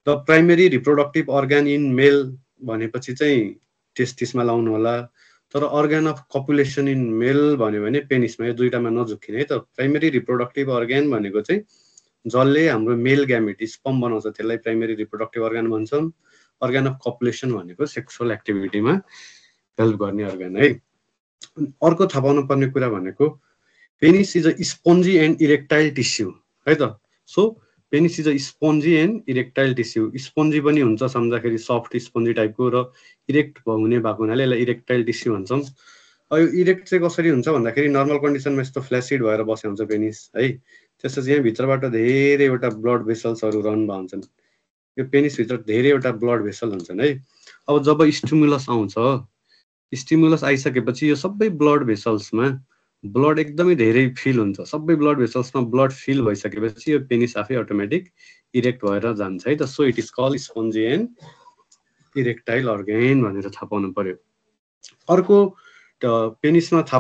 Speaker 1: The primary reproductive organ in male भनेपछि चाहिँ टेस्टिसमा लाउनु होला, तर organ of copulation in male भन्यो भने पेनिसमा, यो दुईटामा नझुक्किने है त। प्राइमेरी रिप्रोडक्टिभ अर्गन भनेको चाहिँ जसले हाम्रो मेल ग्यामेट स्पर्म बनाउँछ त्यसलाई प्राइमेरी रिप्रोडक्टिभ अर्गन भन्छौँ। अर्गन अफ कपुलेसन भनेको सेक्सुअल एक्टिभिटीमा हेल्प गर्ने अर्गन है। अर्को थाहा पाउनु पर्ने कुरा भनेको penis is a spongy and erectile tissue है त। So penis is a spongy and erectile tissue. Spongy पनि हुन्छ सम्झाखेरि सफ्ट स्पोन्जी टाइपको, र इरेक्ट हुने भएको हुनाले यसलाई इरेक्टाइल टिस्यु भन्छौँ। यो इरेक्ट चाहिँ कसरी हुन्छ भन्दाखेरि नर्मल कन्डिसनमा यस्तो फ्ल्यासिड भएर बसेको हुन्छ पेनिस है। त्यसपछि यहाँ भित्रबाट धेरैवटा ब्लड भेसल्सहरू रन भएको हुन्छन्। यो पेनिसभित्र धेरैवटा ब्लड भेसल हुन्छन् है। अब जब स्टिमुलस आउँछ, स्टिमुलस आइसकेपछि यो सबै ब्लड भेसल्समा ब्लड एकदमै धेरै फिल हुन्छ। सबै ब्लड भेसल्समा ब्लड फिल भइसकेपछि यो पेनिस आफै अटोमेटिक इरेक्ट भएर जान्छ है त। So it is called spongy and erectile organ भनेर थाहा पाउनु पर्यो। अर्को पेनिसमा थाहा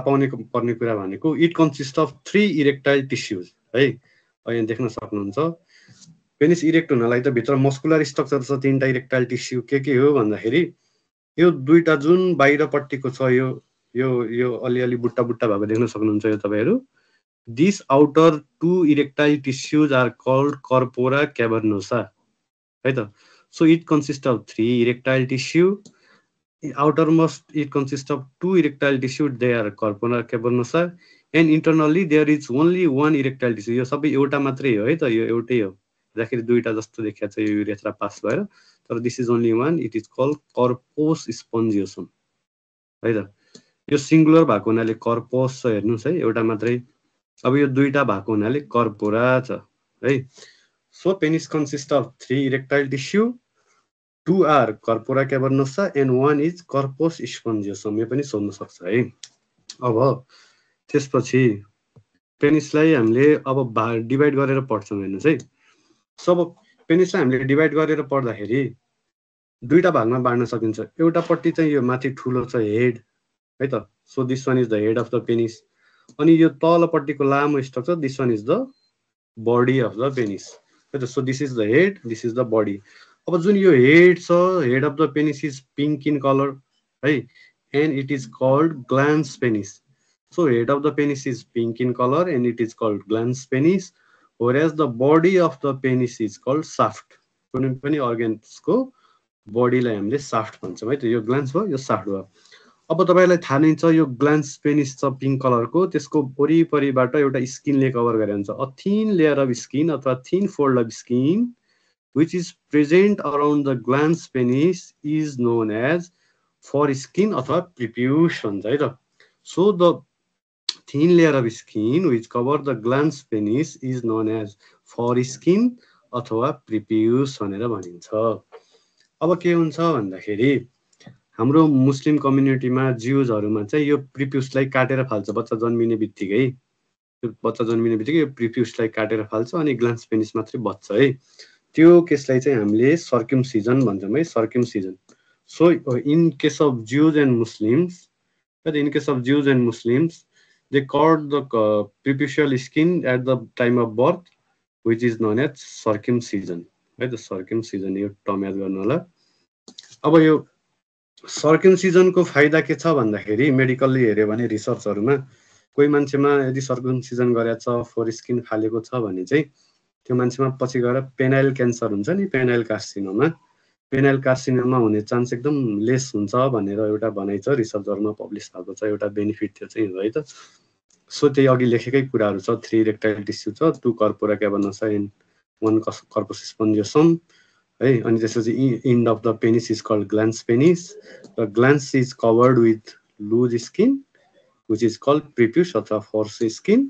Speaker 1: पर्ने कुरा भनेको it consist of 3 erectile tissues है। यहाँ देख्न सक्नुहुन्छ पेनिस इरेक्ट हुनलाई त भित्र मस्कुलर स्ट्रक्चर छ 3टा इरेक्टाइल टिस्यु। के हो भन्दाखेरि यो दुईटा जुन बाहिरपट्टिको छ, यो अलिअलि बुट्टा बुट्टा भएको देख्न सक्नुहुन्छ यो तपाईँहरू। This outer 2 erectile tissues are called corpora cavernosa है त। So it consist of 3 erectile tissue. outermost it consists of 2 erectile tissue, they are corpora cavernosa, and internally there is only 1 erectile tissue। यो सबै एउटा मात्रै हो है त, यो एउटै हो। हेर्दाखेरि दुईटा जस्तो देखिएको छ यो युरेथ्रा पास भएर, तर this is only 1, it is called corpus spongiosum है त। यो सिङ्गुलर भएको हुनाले कर्पोस छ, हेर्नुहोस् है एउटा मात्रै। अब यो दुईटा भएको हुनाले कर्पोरा छ है। So penis consist of 3 erectile tissue, 2 are corpora cavernosa and 1 is corpus spongiosum. यो पनि सोध्न सक्छ है। अब त्यसपछि पेनिसलाई हामीले अब डिभाइड गरेर पढ्छौँ हेर्नुहोस् है। सो अब पेनिसलाई हामीले डिभाइड गरेर पढ्दाखेरि दुईटा भागमा बाँड्न सकिन्छ। एउटापट्टि चाहिँ यो माथि ठुलो छ हेड है त। So this one is the head of the penis. अनि यो तलपट्टिको लामो structure, this one is the body of the penis है त। So this is the head, this is the body. अब जुन यो हेड छ, head of the penis is pink in colour है, and it is called glans penis. So head of the penis is pink in colour and it is called glans penis, whereas the body of the penis is called shaft। कुनै पनि अर्गन्सको बडीलाई हामीले shaft भन्छौँ है त। यो glance भयो, यो शाफ्ट भयो। अब तपाईँलाई थाहा नै छ यो ग्लान्स पेनिस छ पिङ्क कलरको, त्यसको वरिपरिबाट एउटा स्किनले कभर गरेर हुन्छ। A thin layer of skin अथवा thin fold of skin which is present around the glans penis is known as foreskin अथवा prepuce भन्छ है त। So the thin layer of skin which cover the glans penis is known as foreskin अथवा prepuce भनेर भनिन्छ। अब के हुन्छ भन्दाखेरि हाम्रो मुस्लिम कम्युनिटीमा ज्युजहरूमा चाहिँ यो प्रिप्युसलाई काटेर फाल्छ बच्चा जन्मिने बित्तिकै। यो प्रिप्युसलाई काटेर फाल्छ अनि ग्लान्स पेनिस मात्रै बच्छ है। त्यो केसलाई चाहिँ हामीले सर्क्युमसिजन भन्छौँ है, circumcision. So in case of Jews and Muslims they cut the preputial skin at the time of birth which is known as circumcision है त। सर्क्युमसिजन यो टर्म याद गर्नु होला। अब यो सर्क्युमसिजनको फाइदा के छ भन्दाखेरि मेडिकल्ली हेऱ्यो भने रिसर्चहरूमा कोही मान्छेमा यदि सर्क्युमसिजन गरेछ, फोरेस्किन फालेको छ भने चाहिँ त्यो मान्छेमा पछि गएर पेनाइल क्यान्सर हुन्छ नि, पेनाइल कार्सिनोमा हुने चान्स एकदम लेस हुन्छ भनेर एउटा भनाइ छ, रिसर्चहरूमा पब्लिस भएको छ। एउटा बेनिफिट त्यो चाहिँ हो है त। सो त्यही अघि लेखेकै कुराहरू छ। 3 इरेक्टाइल टिस्यु छ, 2 कर्पोरा क्याभर्नोसा एन्ड 1 कर्पोस स्पोन्जियोसम है। अनि त्यसपछि end of the penis is called glans penis. The glans is covered with loose skin which is called prepuce अथवा foreskin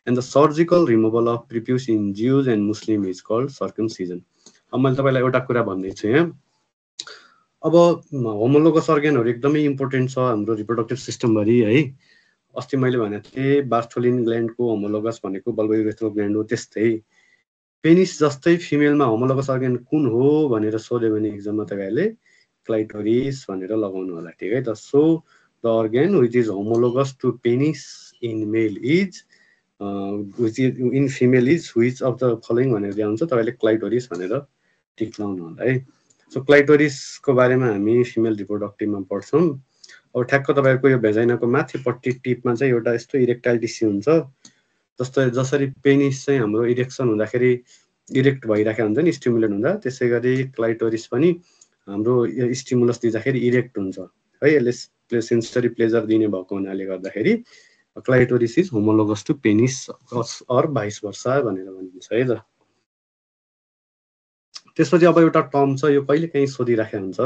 Speaker 1: and the surgical removal of prepuce in Jews and Muslim is called circumcision. अब मैले तपाईँलाई एउटा कुरा भन्दैछु यहाँ, अब homologous अर्गेनहरू एकदमै इम्पोर्टेन्ट छ हाम्रो रिप्रोडक्टिभ सिस्टमभरि है। अस्ति मैले भनेको थिएँ बार्थोलिन ग्ल्यान्डको होमोलोगस भनेको बल्बोयुरेथ्रल ग्ल्यान्ड हो, त्यस्तै पेनिस जस्तै फिमेलमा होमोलोगस अर्गेन कुन हो भनेर सोध्यो भने एक्जाममा तपाईँहरूले क्लाइटोरिस भनेर लगाउनु होला, ठिक है त। So the organ which is homologous to penis in male is which is in female is which of the following भनेर दिया हुन्छ, तपाईँले क्लाइटोरिस भनेर टिक लाउनु होला है। सो क्लाइटोरिसको बारेमा हामी फिमेल रिप्रोडक्टिभमा पढ्छौँ। अब ठ्याक्क तपाईँहरूको यो भेजाइनाको माथिपट्टि टिपमा चाहिँ एउटा यस्तो इरेक्टाइल टिस्यु हुन्छ, जसरी पेनिस चाहिँ हाम्रो इरेक्सन हुँदाखेरि इरेक्ट भइराखेको हुन्छ नि, स्टिमुलेट हुन्छ, त्यसै गरी क्लाइटोरिस पनि हाम्रो स्टिमुलस दिँदाखेरि इरेक्ट हुन्छ है। यसले सेन्सरी प्लेजर दिने भएको हुनाले गर्दाखेरि clitoris is homologous to penis or vice versa भनेर भनिन्छ है त। त्यसपछि अब एउटा टर्म छ, यो कहिले काहीँ सोधिराखेको हुन्छ,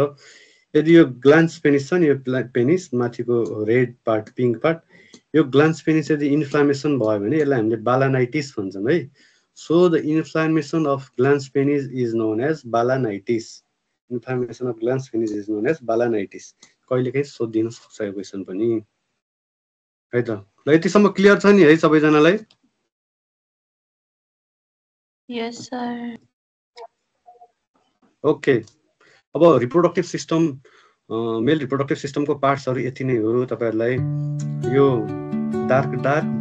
Speaker 1: यदि यो ग्लान्स पेनिस छ नि, यो पेनिस माथिको रेड पार्ट पिङ्क पार्ट, यो ग्लान्स पेनिस यदि इन्फ्लामेसन भयो भने यसलाई हामीले बालानाइटिस भन्छौँ है। So the inflammation of glans penis is known as balanitis. Inflammation of glans penis is known as balanitis. कहिले काहीँ सोधिदिन सक्छ यो क्वेसन पनि है त। ल यतिसम्म क्लियर छ नि है सबैजनालाई?
Speaker 2: यस सर।
Speaker 1: ओके, अब रिप्रोडक्टिभ सिस्टम मेल रिप्रोडक्टिभ सिस्टमको पार्ट्सहरू यति नै हो। तपाईँहरूलाई यो डार्क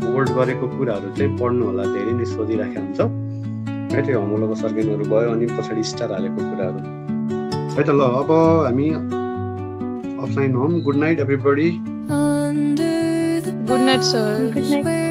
Speaker 1: बोल्ड गरेको कुराहरू चाहिँ पढ्नु होला, धेरै नै सोधिराखेको हुन्छ है। त्यो होमोलोगस अर्गेनहरू भयो अनि पछाडि स्टार हालेको कुराहरू है त। ल अब हामी अफलाइन हौँ। Good night everybody.
Speaker 2: Good night sir. Good night.